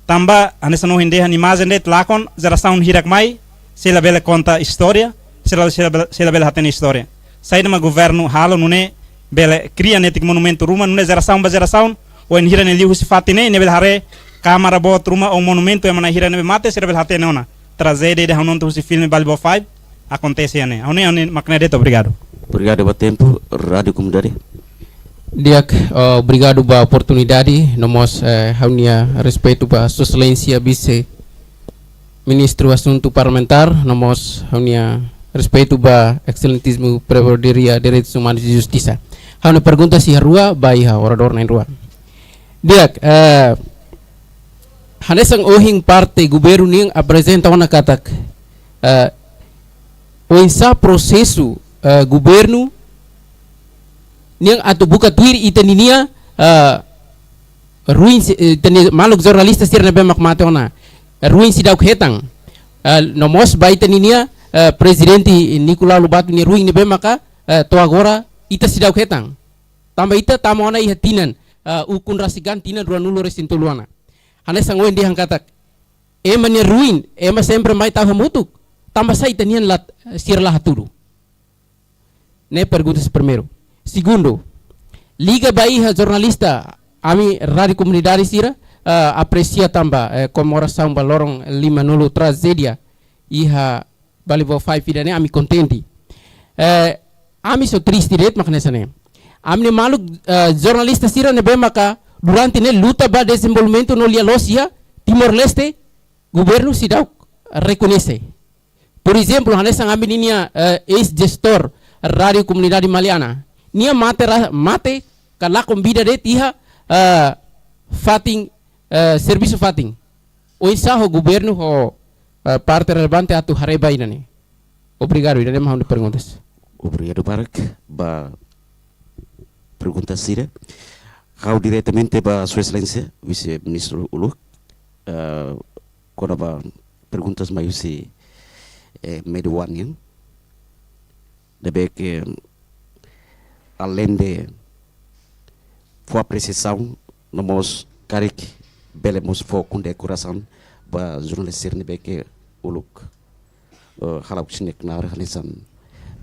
Tanba, hanesan ohin dehan imajen de'it lakon, jerasaun hirak mai, sei la bele konta istória, sei la, sei la bele, sei la bele hatene istória. Saida mak governu halo nune'e bele kria netik monumentu ruma nune'e jerasaun ba jerasaun, oin hira ne'e liu husi fatin ne'e, ne'e bele haree kámara boot ruma ou monumentu ema na'in hira ne'ebé mate, sira bele hatene ona trajédia ida ha'u nonton husi filme Balibó Five akontese iha ne'e. Ha'u-nia, ha'u-nia mak ne'e de'it, obrigadu. Obrigadu ba tempu, Rádiu Komunidade. Di'ak, eh, obrigadu ba oportunidade, no mós, eh, ha'u-nia respeitu ba Sua Exelénsia Vise Ministru Asuntu Parlamentár, no mós ha'u-nia respeitu ba Exelentísimu Provedór Direitus Umanus i Justisa. Ha'u-nia pergunta iha rua, ba iha oradór na'in-rua. Di'ak, eh, hanesan ohin parte governu nian aprezenta ona katak, eh, oinsá prosesu, eh, governu nian atu buka tuir ita-ninia, eh, ruin si-, eh, ita-nia maluk jornalista sira ne'ebé mak mate ona. Ruin seidauk hetan. Eh, no mós ba ita-ninia, eh, Prezidente Nicolau Lobato nia ruin ne'ebé maka, eh, to'o agora ita seidauk hetan. Tanba ita tama ona iha tinan, eh, ukun rasik an tinan ruanulu-resin-tolu ona. Hanesan ohin dehan katak, ema nia ruin, ema sempre mai tau hamutuk. Tanba sá ita-nian la, sira la hatudu? Ne'e pergunta primeiru. Segundu, liga ba iha jornalista, ami Rádiu Komunidade sira, eh, apresia tanba, eh, komemorasaun ba loron limanulu trajédia iha Balibó Five ida-ne'e, ami kontente. Eh, ami só triste de'it mak hanesan ne'e. Ami-nia maluk, eh, jornalista sira ne'ebé maka durante ne'e luta ba dezenvolvimentu no lia-loos iha Timor-Leste, governu seidauk rekoñese. Porezemplu, hanesan ami-ninia, eh, eis-jestór Rádiu Komunidade Maliana. Nia mate ra-, mate ka lakon vida de'it iha, eh, fatin, eh, servisu fatin. Oinsá ho governu ho, eh, parte relevante atu haree ba ida-ne'e? Obrigadu, ida-ne'e mak ha'u-nia perguntas. Obrigadu barak ba pergunta sira. Ha'u diretamente ba Sua Exelénsia Vise-Ministru uluk, eh, kona-ba perguntas mai husi, eh, média nian. Ne'ebé ke aleinde fó apresiasaun, no mós karik bele mós fó kondekorasaun ba jornalista sira ne'ebé ke uluk, eh, hala'o sira-nia knaar hanesan,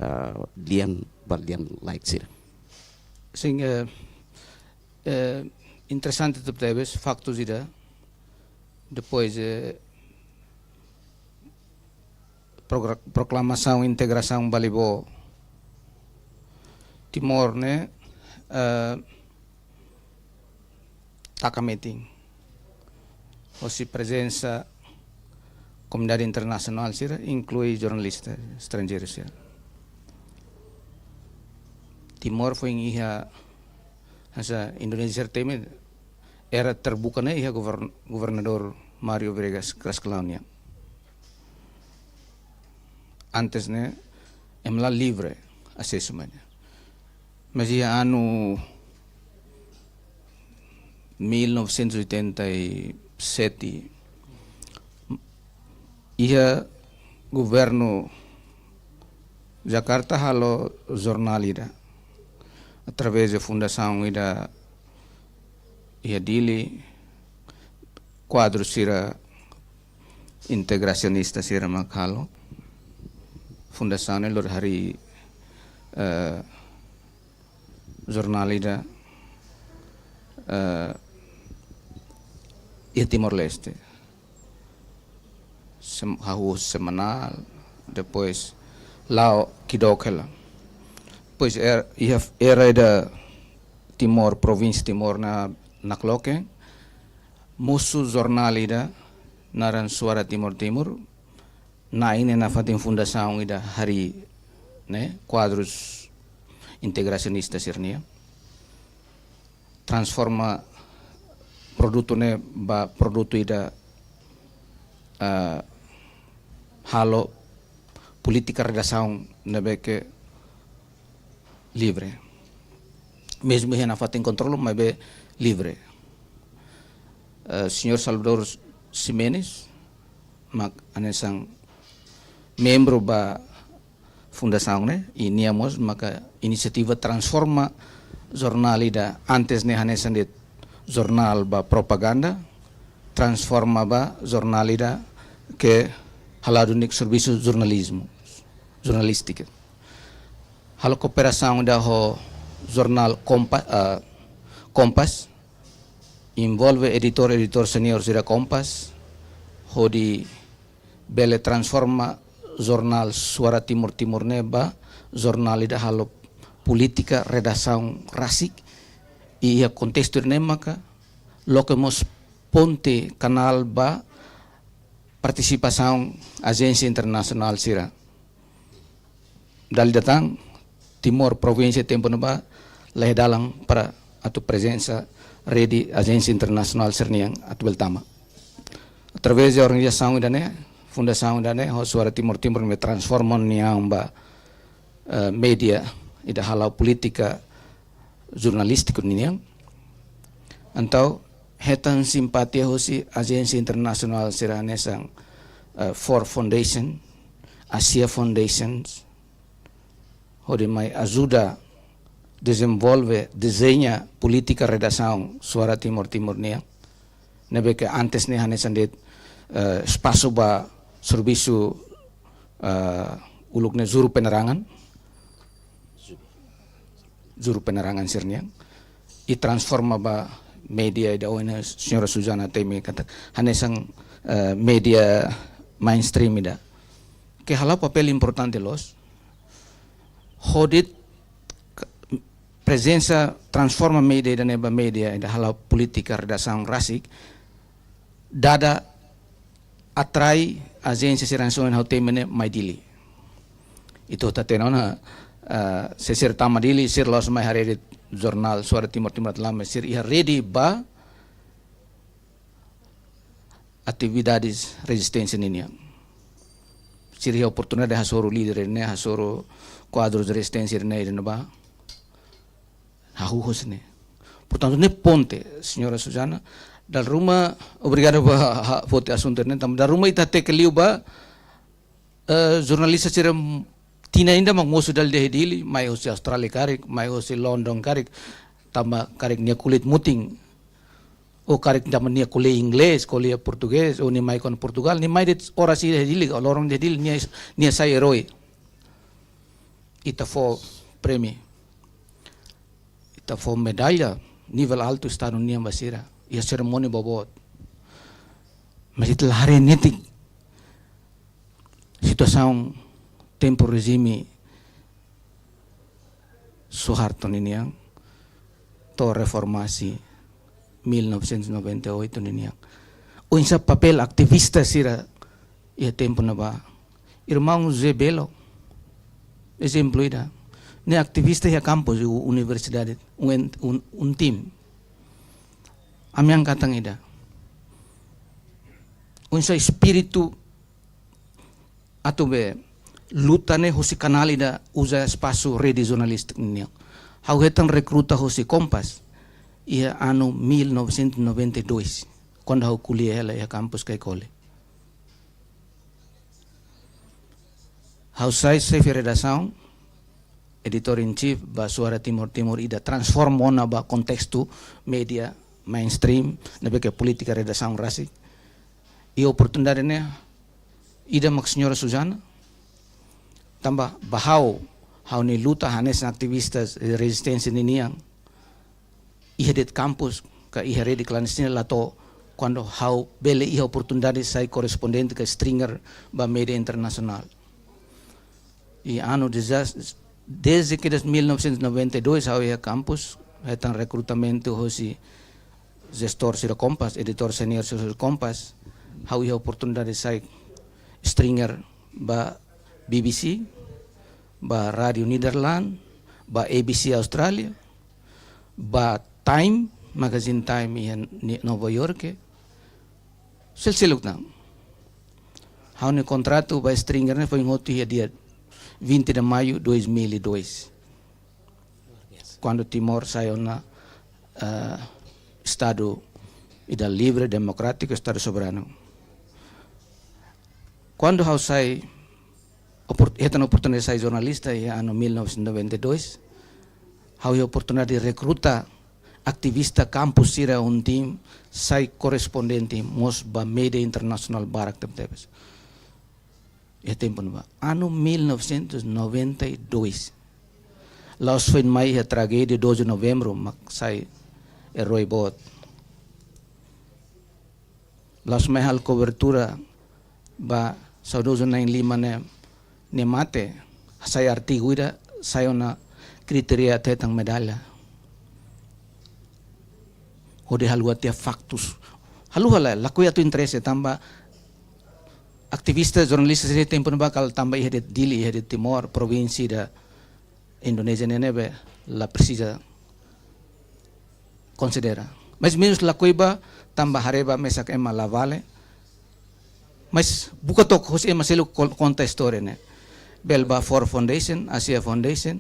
eh, lian ba lian-laek sira. Sin, eh, eh, interesante tebetebes, faktu ida. Depois, eh, progra-, proklamasaun integrasaun Balibó, Timor ne'e, eh, taka metin hosi prezensa komunidade internasionál sira, inklui jornalista estranjeiru sira. Timor foin iha, hanesan Indonézia sira temi, era terbuka ne'e iha govern-, governadór Mário Viegas Kras Clown nian. Antes ne'e, ema la livre asesu mai ne'e. Mas iha anu mil novecentos e oitenta e sete, iha governu Jakarta halo jornál ida. Através de fundasaun ida iha Dili, kuadru sira integrasionista sira mak halo. Fundasaun ne'e lori harii, eh, jornál ida, eh, iha Timor-Leste. Sem-, hahú semanál, depois la'o ki'ik hela. Depois er-, iha era ida Timor, provínsia Timor na, nakloke, mosu jornál ida naran Suara Timor Timur, na'in-neen nafatin fundasaun ida harii, ne'e, kuadrus integrasionista sira-nian. Transforma produtu ne'e ba produtu ida, eh, halo polítika redasaun ne'ebé ke livre. Mezmu iha nafatin kontrolu, maibé livre. Eh, Señór Salvador Ximenes, mak hanesan membru ba fundasaun ne'e, i nia mós maka inisiativa transforma jornál ida antes ne'e hanesan de'it jornál ba propaganda, transforma ba jornál ida ke hala'o duni servisu jornalizmu, jornalístika. Halo kooperasaun ida ho jornál Kompa-, eh, Kompas, envolve editór, editór senior sira Kompas, hodi bele transforma jornál Suara Timor Timur ne'e ba jornál ida halo polítika redasaun rasik, i iha kontestu ne'e maka loke mós ponte, kanál ba partisipasaun ajénsia internasionál sira. Dala ida tan, Timor provínsia tempu ne'e ba laiha dalan para atu prezensa rede ajénsia internasionál sira-nian atu bele tama. Através de organizasaun ida-ne'e, fundasaun ida-ne'e, ho Suara Timor Timur ne'e transforma nia an ba, eh, média ida hala'o polítika jornalístiku ninian. Entaun hetan simpatia husi ajénsia internasionál sira hanesan, eh, Ford Foundation, Asia Foundations, hodi mai ajuda dezenvolve, dezeña polítika redasaun Suara Timor Timur nian. Ne'ebé ke antes ne'e hanesan de'it, eh, espasu ba servisu, eh, uluk ne'e juru penerangan. Juru penerangan sira-nian. I transforma ba média ida ohin Señora Suzana temi katak hanesan, eh, média mainstream ida. Ke hala'o papél importante loos. Hodi k-, prezensa transforma média ida-ne'e ba média ida hala'o polítika redasaun rasik, dada atrai ajénsia sira hanesan ohin ha'u temi ne'e mai Dili. Ita hatene ona, eh, se sira tama Dili, sira la'ós mai haree de'it jornál Suara Timor Timur atu la'o, maibé sira iha rede ba atividades rezisténsia ninian. Sira iha oportunidade hasoru líder ne'e, hasoru kuadrus rezisténsia ne'e, ne'ebá hahú husi ne'e. Portantu, ne'e ponte, Señora Suzana, dala ruma, obrigadu ba, ha, foti asuntu ne'e, tanba dala ruma ita hateke liu ba, eh, jornalista sira m-, tinan ida mak mosu dala ida iha Dili, mai husi Austrália karik, mai husi London karik, tanba karik nia kulit mutin, ou karik tanba nia ko'alia inglés, ko'alia portugés, ou nia mai kona Portugal, nia mai de'it oras ida iha Dili, loron ida iha Dili, nia, nia sai erói. Ita fó prémiu. Ita fó medalla nivel altu Estadu nian ba sira, iha serimónia boboot. Maibé ita la haree netik situasaun tempu rejime Suharto ninian, to'o reformasi mil novecentos e noventa e oito ninian. Oinsá papél ativista sira iha tempu ne'ebá. Irmaun José Belo, ezemplu ida. Ne'e ativista iha kampus u-, universidade, un, un, UNTIM. Ami hakarak hatán ida. Oinsá espíritu atu bele luta ne'e husi kanál ida uza espasu rede jornalístika nian. Ha'u hetan rekruta husi Kompas iha anu mil novecentos e noventa e dois, kuandu ha'u ko'alia hela iha kampus Caicoli. Ha'u sai xefe redasaun, editor in chief ba Suara Timor Timur ida, transforma ona ba kontestu média mainstream, ne'ebé ke polítika redasaun rasik. I oportunidade ne'e ida mak señora Suzana, tanba ba ha'u, ha'u-nia luta hanesan ativista rezisténsia ninian iha de'it kampus ka iha rede klandestina la to'o, kuandu ha'u bele iha oportunidade sai korrespondente ka stringer ba média internasionál. I ano dezas-, desde ke desde mil novecentos e noventa e dois ha'u iha kampus, hetan rekrutamentu hosi jestór sira Kompas, editór seniór sira Kompas, ha'u iha oportunidade sai stringer ba B B C, ba Rádio Nederland, ba A B C Austrália, ba Time, magazine Time iha Ni-, Nova York. Sel-seluk tan. Ha'u-nia kontratu ba stringer ne'e foin hotu iha dia vinte de maio dois mil e dois. Kuandu Timor sai ona, eh, estadu ida livre, demokrátiku, estadu soberanu. Kuandu ha'u sai opor-, hetan oportunidade sai jornalista iha ano mil novecentos e noventa e dois, ha'u iha oportunidade rekruta ativista kampus sira un tim sai korrespondente mós ba média internasionál barak tebetebes. Iha tempu ne'ebá, ano mil novecentos e noventa e dois. La'ós foin mai iha tragédia doze de novembro mak sai eroi boot. La'ós mai halo kobertura ba saudozu na'in lima ne'e, nia mate, sai artigu ida, sai ona kritéria atu hetan medalla. Hodi haluha tiha faktus. Haluha lae, lakohi atu interese tanba ativista, jornalista sira tempu ne'ebá kala tanba iha de'it Dili, iha de'it Timor, provínsia ida Indonézia ne'e ne'ebé la presiza konsidera. Mas menus lakohi ba tanba haree ba mesak ema la vale. Mas buka took hosi ema seluk kol-, konta istória ne'e. Bele ba Ford Foundation, Asia Foundation.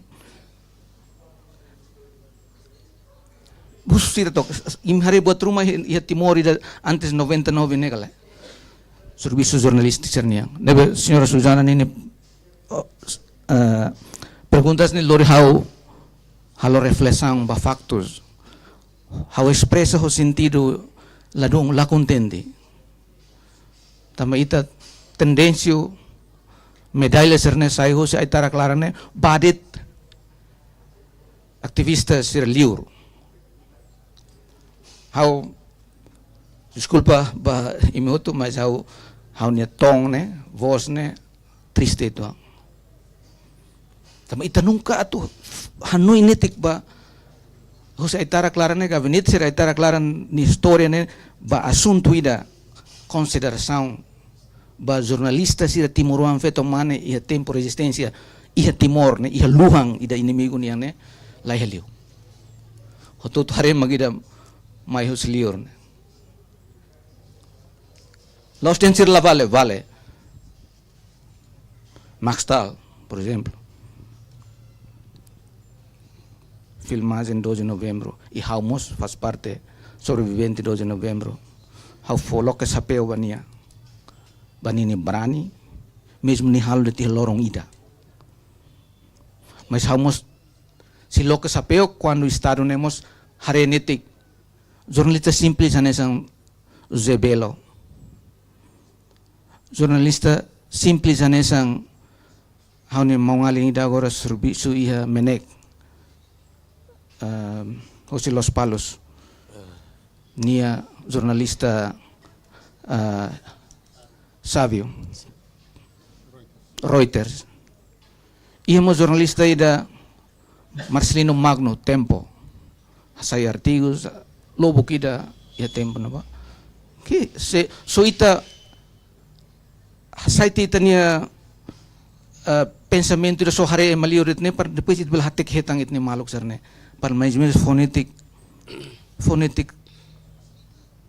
Busu sira took, imi haree buat ruma iha, iha Timor ida antes noventa e nove ne'e ka lae. Servisu jornalístiku sira-nian. Ne'ebé señora Suzana ninia, oh, eh, perguntas ne'e lori ha'u halo reflesaun ba faktus. Ha'u espresa ho sentidu ladún la kontente. Tanba ita tendénsia medalla sira-ne'e sai hosi ai-tarak laran ne'e ba de'it ativista sira liur. Ha'u, deskulpa ba imi hotu, mas ha'u, ha'u-nia ton ne'e, vós ne'e, triste uitoan. Tanba ita nunka atu hanoin netik ba, hosi ai-tarak laran ne'e, gabinete sira ai-tarak laran nia istória ne'e, ba asuntu ida, konsiderasaun ba jornalista sira timoroan feto mane iha tempu rezisténsia, iha Timor ne'e, iha luhan ida inimigu nian ne'e, la iha liu. Hotu-hotu haree mak ida mai hosi liur ne'e. La'ós dehan sira la vale, vale. Max Stahl, por ezemplu. Filmajen doze de novembro. I ha'u mós faz parte sobrevivente doze de novembro. Ha'u fó loke xapeu ba nia. Ba ninia brani. Mezmu nia halo de'it iha loron ida. Mas ha'u mós sei loke xapeu kuandu Estadu ne'e mós haree netik jornalista simples hanesan José Belo. Jornalista simples hanesan ha'u-nia maun-alin ida agora servisu iha MENEC. Ehm, hosi Lospalos. Nia jornalista, eh, Savio. Reuters. Iha mós jornalista ida Marcelino Magno, Tempo. Hasai artigus, lubuk ida iha tempu ne'ebá. Ke se, só ita hasai tiha ita-nia, eh, pensamentu ida só haree ema liur de'it ne'e, para depois ita bele hateke hetan ita-nia maluk sira-ne'e. Para mais ou menos fonétika, fonétika,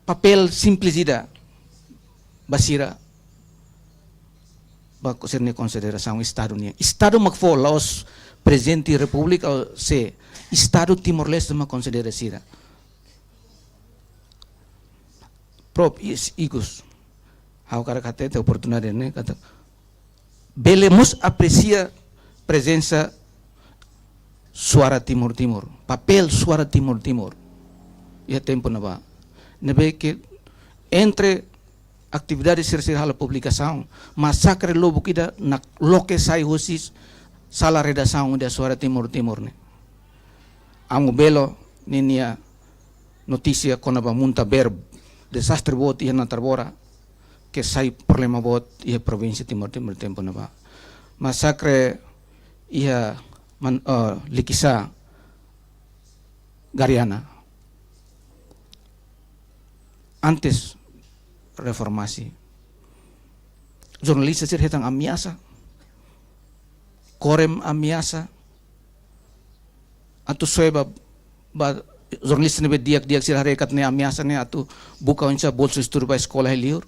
papél simples ida ba sira, ba sira-nia konsiderasaun Estadu nian. Estadu mak fó, la'ós Prezidente Repúblika ou se, Estadu Timor-Leste mak konsidera sira. Prop is ikus. Ha'u hakarak hatete oportunidade ne'e katak bele mós apresia prezensa Suara Timor Timur, papél Suara Timor Timur iha tempu ne'ebá. Ne'ebé ke entre atividade sira-sira halo publikasaun, masakre lubuk ida nakloke sai husi sala redasaun ida Suara Timor Timur ne'e. Amu Belo ninia notísia kona-ba Muntaber, dezastre boot iha Natarbora, ke sai problema boot iha provínsia Timor Timur tempu ne'ebá. Masakre iha man, eh, Likisá, Gariana. Antes reformasi, jornalista sira hetan ameasa, korem ameasa, atu soe ba, ba jornalista ne'ebé di'ak-di'ak sira harekat ne'e ameasa ne'e atu buka oinsá bolsa estudu ba eskola iha liur.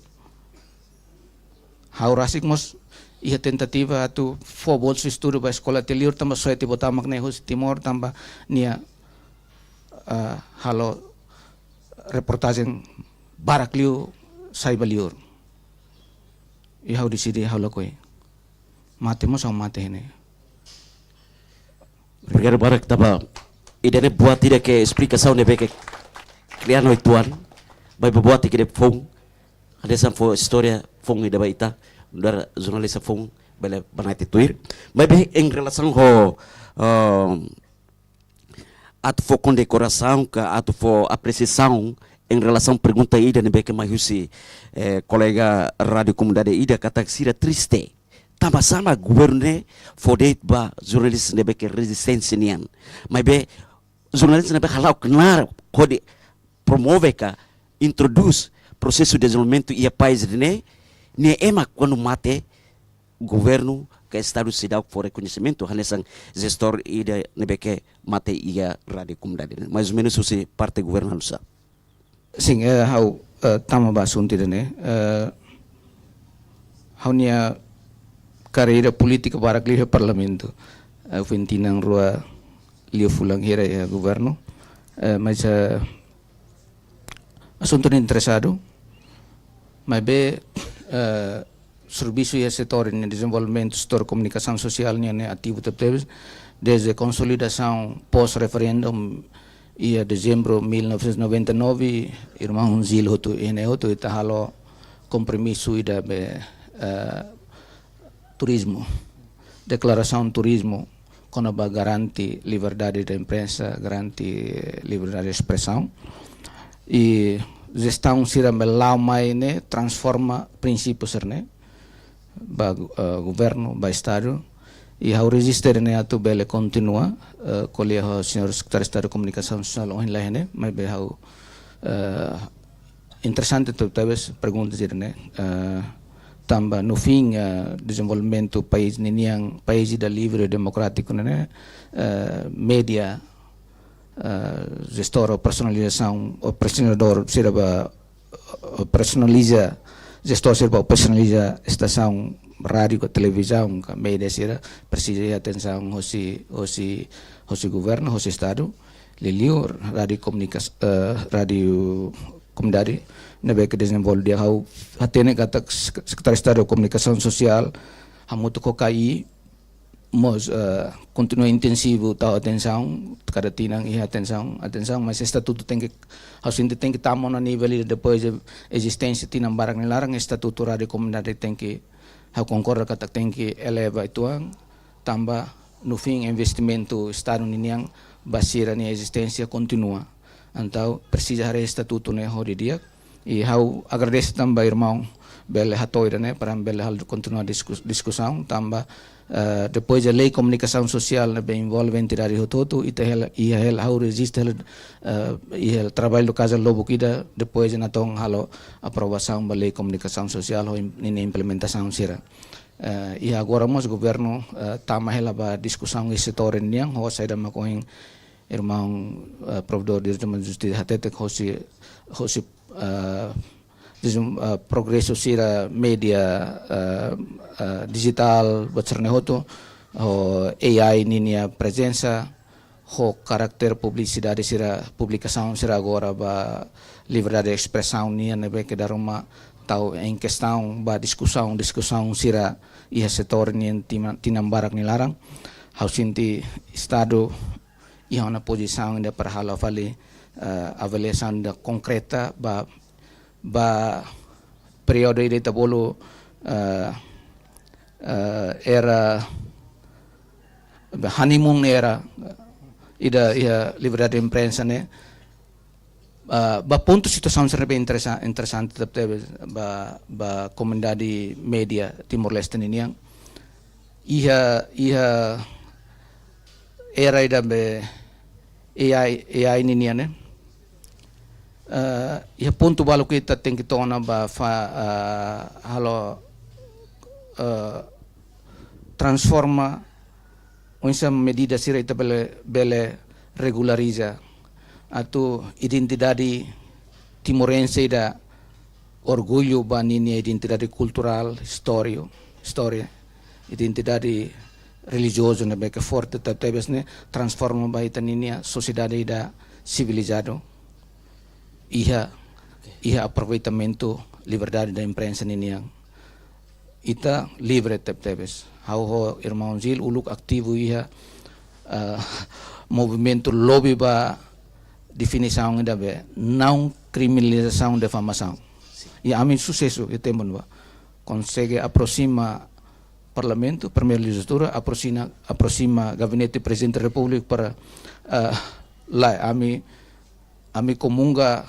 Ha'u rasik mós iha tentativa atu fó bolsa estudu ba eskola iha liur tanba soe tiha ba tamak ne'e husi Timor tanba nia, ah, halo reportajen barak liu sai ba liur. I ha'u deside ha'u lakohi. Mate mós ha'u mate iha ne'e. Obrigadu barak tanba ida-ne'e buat ida ke esplikasaun ne'ebé ke kle'an uitoan. Maibé buat ida ke foun. Hanesan fó istória foun ida ba ita. Nu'udar jornalista foun bele banati tuir. Maibé em relação ho, ah, atu fó kondekorasaun ka atu fó apresiasaun em relação pergunta ida ne'ebé ke mai husi, eh, kolega rádiu komunidade ida katak sira triste. Tanba sá mak governu ne'e fó de'it ba jornalista ne'ebé ke rezisténsia nian. Maibé jornalista ne'ebé hala'o knaar hodi promove ka introdús prosesu dezenvolvimentu iha país ne'e, nia ema kuandu mate governu ka estadu seidauk fó rekoñesimentu hanesan jestór ida ne'ebé ke mate iha rádiu komunidade. Mais ou menus husi parte governu halo sá. Sin, eh, ha'u, eh, tama ba asuntu ida-ne'e. Eh, ha'u-nia karreira polítika barak liu iha parlamentu. Eh, foin tinan rua liu fulan hira iha governu. Eh, mas, eh, asuntu ne'e interesadu. Maibé, eh, servisu iha setór ne'e dezenvolvimentu, setór komunikasaun sosiál ne'e, ne'e ativu tebetebes. Desde konsolidasaun pós-referendu iha dezembru mil novecentos e noventa e nove, irmaun Zil hotu, iha ne'e hotu ita halo kompromisu ida be, eh, turizmu, deklarasaun turizmu, kona-ba garante liberdade de imprensa, garante liberdade de espresaun. I jestaun sira be la'o mai ne'e transforma prinsípiu sira-ne'e ba, eh, governu, ba estadu. I ha'u reziste ne'e atu bele kontinua, eh, ko'alia ho señór Sekretáriu Estadu Komunikasaun Sosiál ohin la iha ne'e, maibé ha'u, eh, interesante tu, talvez pergunta sira-ne'e, eh, tanba no fim, eh, dezenvolvimentu país ninian, país ida livre, demokrátiku ne'e, eh, média, eh, jestór ou personalizasaun, ou personalizadór sira ba, eh, personaliza, jestór sira ba personaliza estasaun rádiu ka televizaun ka média sira presiza atensaun hosi, hosi, hosi governu, hosi estadu, liuliu rádiu komunikas-, eh, rádiu komunidade, ne'ebé ke dezenvolve di'ak. Ha'u hatene katak Sek-, Sekretáriu Estadu Komunikasaun Sosiál, hamutuk ho K I, mós, eh, kontinua intensivu tau atensaun, kada tinan iha atensaun, atensaun, mas estatutu tenke, ha'u sente tenke tama ona nivel ida depois de ezisténsia tinan barak nia laran, estatutu rádiu komunidade tenke, ha'u konkorda katak tenke eleva uitoan, tanba no fim investimentu estadu ninian ba sira-nia ezisténsia kontinua. Entaun presiza haree estatutu ne'e ho didi'ak. I ha'u agradese tanba irmaun bele hato'o ida-ne'e para bele halo kontinua diskus-, diskusaun tanba, eh, depois de lei komunikasaun sosiál ne'ebé envolve entidade hotu-hotu, ita hela, iha hela, ha'u reziste hela, eh, iha hela traballu kaza lubuk ida depois de natoon halo aprovasaun ba lei komunikasaun sosiál ho im-, ninia implementasaun sira. Eh, i agora mós governu, eh, tama hela ba diskusaun iha setór nian, ho saida mak ohin irmaun, eh, Provedór Direitus Umanus Justisa hatete hosi, hosi, eh, dizem, eh, progresu sira média, eh, eh, dijitál, buat sira-ne'e hotu, ho A I ninia prezensa, ho karakter publisidade sira, publikasaun sira agora ba liberdade de espresaun nian ne'ebé ke dala ruma tau em kestaun ba diskusaun, diskusaun sira iha setór nian tima-, tinan barak nia laran. ha'u sente Estadu iha ona pozisaun ida para halo fali, eh, avaliasaun ida konkreta ba, ba períodu ida ita bolu, eh, eh, era, honeymoon era ida iha liberdade de imprensa ne'e, ah, ba pontu situasaun sira ne'ebé interesa-, interesante tebetebes ba, ba komunidade média Timor-Leste ninian. Iha, iha era ida be A I, A I ninian ne'e. Ah, iha pontu balu ke ita tenke to'o ona ba fa-, ah, halo, ah, transforma oinsá medida sira ita bele, bele regulariza atu identidade timorense ida orgullu ba ninia identidade kulturál, istória, istória, identidade relijiozu ne'ebé ke forte tebetebes ne'e transforma ba ita ninia sosiedade ida sivilizadu iha, iha aproveitamentu liberdade de imprensa ninian. Ita livre tebetebes. Ha'u ho irmaun Gil uluk ativu iha, eh, movimentu lobby ba definisaun ida be não criminalização difamasaun. I ami susesu iha tempu ne'ebá. Konsege aproxima Parlamentu, primeira legislatura, aproxima, aproxima Gabinete Prezidente Repúblika para, eh, lae, ami, ami komunga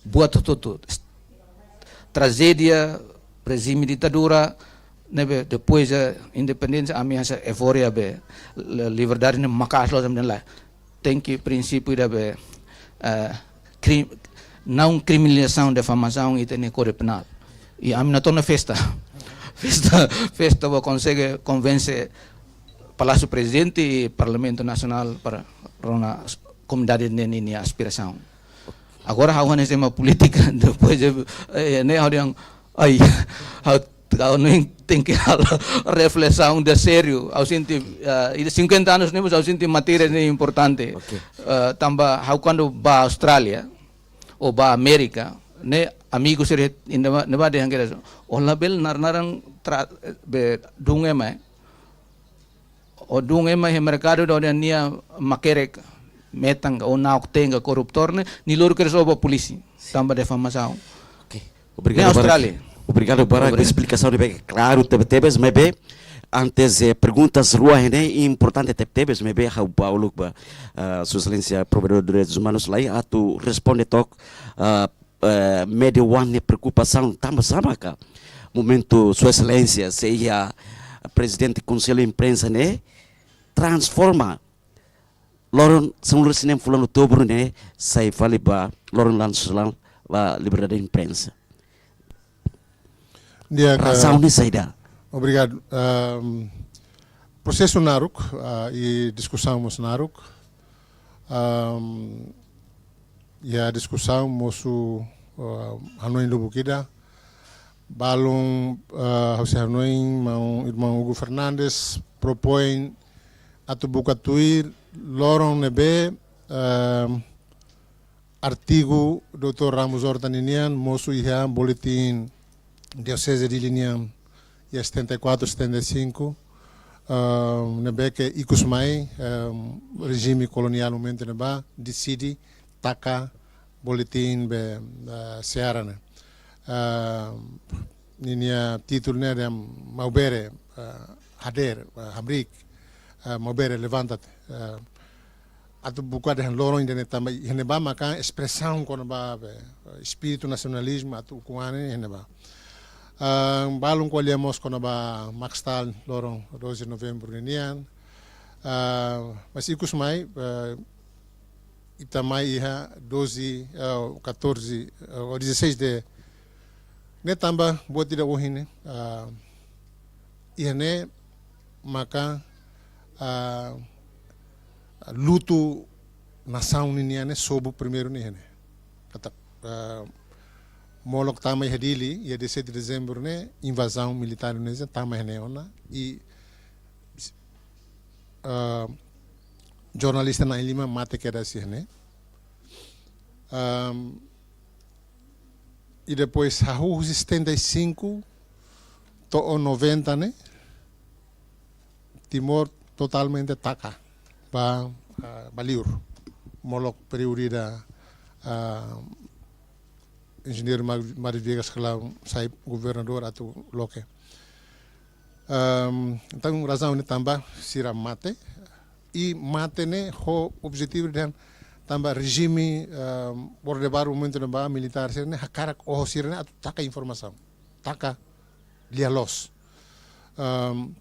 buat hotu-hotu. Trajédia, rejime ditadura, ne'ebé depois da independénsia, ami hanesan euforia be, li-, liberdade ne'e maka'as loos, ami dehan lae. Tenke prinsípiu ida be, eh, kri-, não criminalização difamasaun iha ita-nia Kódigu Penál. I ami natoon ona festa. Festa, festa ba konsege konvense Palásiu Prezidente i Parlamentu Nasionál para rona as-, komunidade ne'e ninia aspirasaun. Agora ha'u hanesan ema polítika, depois de, eh, ne'e ha'u dehan, ai, ha'u, ha'u ne'e tenke halo reflesaun ida sériu. Ha'u sente, eh, iha cinquenta anos ne'e, mas ha'u sente matéria ne'e importante. Ok. Eh, tanba ha'u kuandu bá Austrália, ou bá Amérika, ne'e amigu sira iha ne'ebá, ne'ebá dehan kedas, ó labele naran-naran tra-, be, dun ema, eh. Ó dun ema iha merkadu ida ó dehan nia makerek, metan ka, ou na'ok-teen ka, korruptór ne'e, nia lori kedas ó ba polísia, tanba difamasaun. Ok. Ne'e Austrália. Obrigadu barak. Obrigadu. Esplikasaun ne'ebé klaru tebetebes, maibé antes, eh, perguntas rua ne'e importante tebetebes, maibé ha'u ba uluk ba, ah, Sua Exelénsia Provedór Direitus Umanus lai atu responde took, ah, eh, média oan nia preokupasaun tanba sá maka momentu Sua Exelénsia sei iha Prezidente Konsellu Imprensa ne'e transforma loron sanulu-resin-neen fulan Outubru ne'e sai fali ba loron nasionál ba liberdade de imprensa. Di'ak, razaun ne'e saida? Obrigadu. Ahm, prosesu naruk, ah, i diskusaun mós naruk. Ahm, iha diskusaun mosu, ah, hanoin lubuk ida. Balun, ah, ha'u sei hanoin maun irmaun Hugo Fernandes propoin atu buka tuir loron ne'ebé, ahm, artigu doutór Ramos Horta ninian mosu iha boletin Dioseze Dili nian iha setenta e quatro, setenta e cinco, ah, ne'ebé ke ikus mai, ah, rejime koloniál momentu ne'ebá deside taka boletin be, ah, Seara ne'e. Ah, ninia títulu ne'e dehan Maubere, ah, hadeer, ah, hamriik, ah, Maubere, levanta-te. Ah, atu buka dehan loron ida-ne'e tanba iha ne'ebá maka espresaun kona-ba be, espíritu nasionalizmu atu ukun an iha ne'ebá. Ah, balun ko'alia mós kona-ba Maxtal loron doze de novembro ninian. Ah, mas ikus mai, ah, ita mai iha doze, ah, catorze, ah, ou dezasseis de ne'e tanba buat ida ohin ne'e, ah, iha ne'e maka, ah, lutu nasaun ninian ne'e sobu primeiru ne'e iha ne'e. Katak, ah, molok tama iha Dili, iha dezasete de dezembru ne'e, invazaun militár Indonézia tama iha ne'e ona, i, ah, jornalista na'in-lima mate kedas iha ne'e. Ahm, i depois hahú husi setenta e cinco to'o noventa ne'e, Timor totalmente taka ba, ah, ba liur. Molok períodu ida, ah, Enjeñeiru Mar-, Mário Viegas kala sai governadór atu loke. Ahm, entaun, razaun ne'e tanba sira mate, i mate ne'e ho objetivu dehan tanba rejime, ahm, orde baru momentu ne'ebá militár sira ne'e hakarak oho sira ne'e atu taka informasaun, taka lia-loos. Ahm,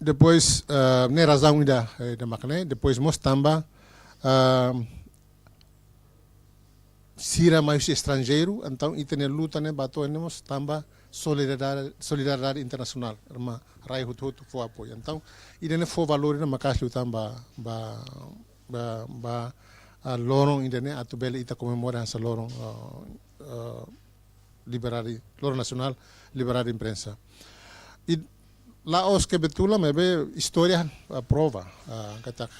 depois, ah, ne'e razaun ida, eh, ida mak ne'e, depois mós tanba, ahm, sira mai husi estranjeiru, entaun ita-nia luta ne'e ba to'o ne'e mós tanba solidariedade, solidariedade internasionál, ema rai hotu-hotu fó apoiu. Entaun, ida-ne'e fó valór ida maka'as liután ba, ba, ba, ba, ah, loron ida-ne'e atu bele ita komemora hanesan loron, ah, ah, liberdade, loron nasionál liberdade imprensa. I la'ós kebetula, maibé istória, ah, prova, ah, katak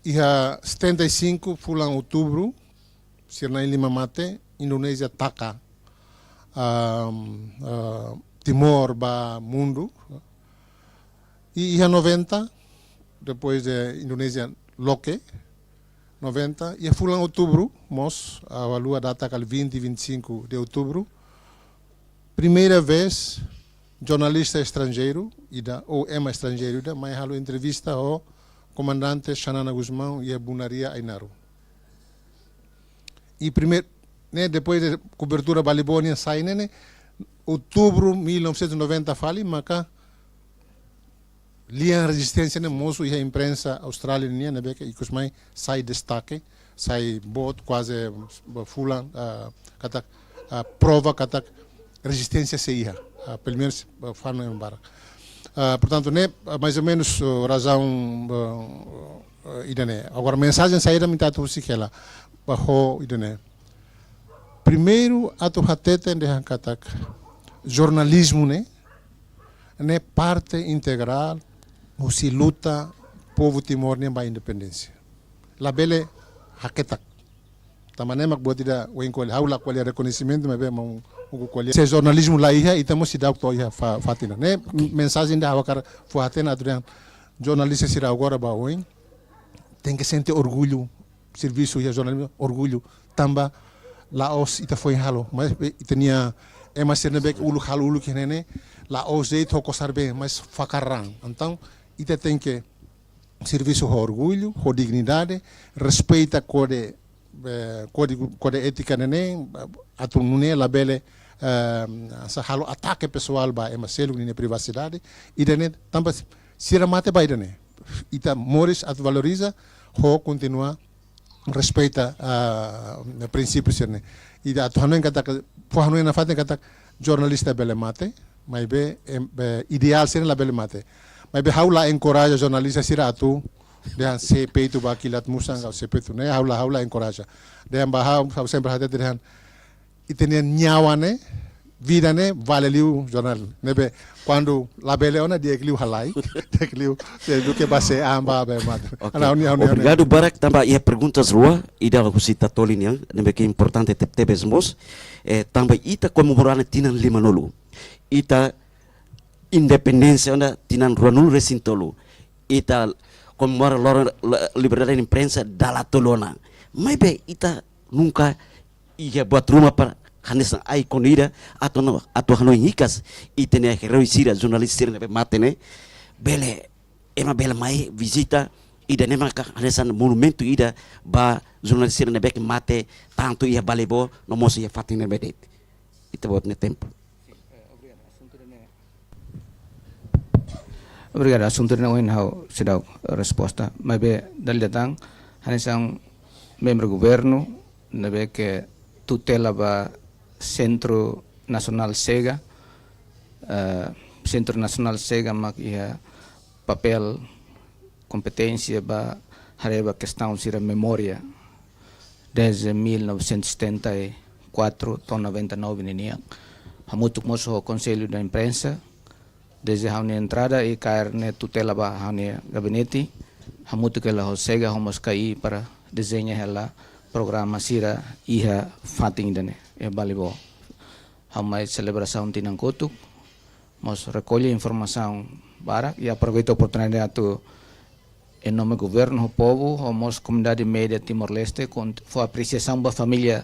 iha setenta e cinco fulan Outubru, sira na'in-lima mate, Indonézia taka, ah, ah, Timor ba mundu. I iha noventa, depois de Indonézia loke, noventa, iha fulan Outubru mós, ah, ha'u haluha data kala vinte, vinte e cinco de Outubru, primeira vez jornalista estranjeiru ida, ou ema estranjeiru ida, mai halo entrevista ho Komandante Xanana Gusmão iha Bunaria Ainaro. I primeiru, ne'e, depois de kobertura Balibo nian sai ne'e, ne'e, Outubru mil novecentos e noventa fali, maka lian rezisténsia ne'e mosu iha imprensa Austrália nian, ne'ebé ke ikus mai sai destake, sai boot, kuaze fulan, ah, katak, ah, prova katak rezisténsia sei iha, ah, pelumenus, ah, fanu em barra. Ah, portantu, ne'e, ah, mais ou menos, ah, razaun, ah, ah, ida-ne'e. Agora, mensajen saida mak ita atu husik hela ba ho ida-ne'e. Primeiru, atu hateten dehan katak jornalizmu ne'e, ne'e parte integrál husi luta povu Timor nian ba independénsia. Labele haketak. Tanba ne'e mak buat ida oin ko'alia, ha'u la ko'alia rekoñesimentu, maibé maun Hugo ko'alia. Se jornalizmu la iha, ita mós seidauk to'o iha fa-, fatin ne'e. Oke. Mensajen ida ha'u hakarak fó-hatene atu dehan jornalista sira agora ba oin tenke sente orgullu, servisu iha jornalizmu, orgullu. Tanba la'ós ita foin halo, mas, eh, ita-nia ema sira ne'ebé uluk halo uluk iha ne'e ne'e, la'ós de'it ho kosar-been, mas fakar raan. Entaun, ita tenke servisu ho orgullu, ho dignidade, respeita kódigu, eh, kódigu, kódigu étika ne'e ne'e, atu nune'e labele, eh, hanesan halo atake pesoál ba ema seluk ninia privasidade, ida-ne'e tanba sira mate ba ida-ne'e. Ita moris atu valoriza, ho kontinua respeita, ah, prinsípiu sira-ne'e. I atu hanoin katak, fó hanoin nafatin katak jornalista bele mate, maibé, em, be, ideál sira labele mate. Maibé ha'u la enkoraja jornalista sira atu dehan sei peitu ba kilat musan ka sei peitu ne'e, ha'u la, ha'u la enkoraja. Dehan ba ha'u, ha'u sempre hatete dehan, ita-nia nyawa ne'e, vida ne'e vale liu jornál. Ne'ebé kuandu labele ona di'ak liu halai, di'ak liu, se duké ba se amba be mat. Oke. Ana, ha'u-nia, ha'u-nia, ha'u-nia. Obrigadu barak, tanba iha perguntas rua, ida husi Tatoli nian, ne'ebé ke importante teb-, tebes mós. Eh, tanba ita komemora tinan limanulu. Ita independénsia ona tinan ruanulu-resin-tolu. Ita komemora loron la-, liberdade imprensa dala tolu ona. Maibé ita nunka iha buat ruma para hanesan ai-ikon ida atu no, atu hanoin hikas ita-nia eroi sira, jornalista sira ne'ebé mate ne'e. Bele, ema bele mai vizita, ida-ne'e maka hanesan monumentu ida ba jornalista sira ne'ebé ke mate tantu iha Balibo, no mós iha fatin ne'ebé de'it. Ita-boot nia tempu. Obrigadu, asuntu ne'e ohin ha'u seidauk resposta. Maibé dala ida tan, hanesan membru governu, ne'ebé ke tutela ba Sentru Nasionál Sega, eh, Sentru Nasionál Sega mak iha papél kompeténsia ba haree ba kestaun sira memória desde mil novecentos e setenta e quatro to'o noventa e nove ninian. Hamutuk mós ho Konsellu da Imprensa, desde ha'u-nia entrada i kaer ne'e tutela ba ha'u-nia gabinete, hamutuk hela ho Sega, ho mós K I para dezeña hela programa sira iha fatin ida-ne'e, iha Balibo. Ha'u mai selebrasaun tinan kotuk, mós rekolla informasaun barak, i aproveita oportunidade atu, em nome governu ho povu, ho mós komunidade média Timor-Leste, kon-, fó apresiasaun ba família,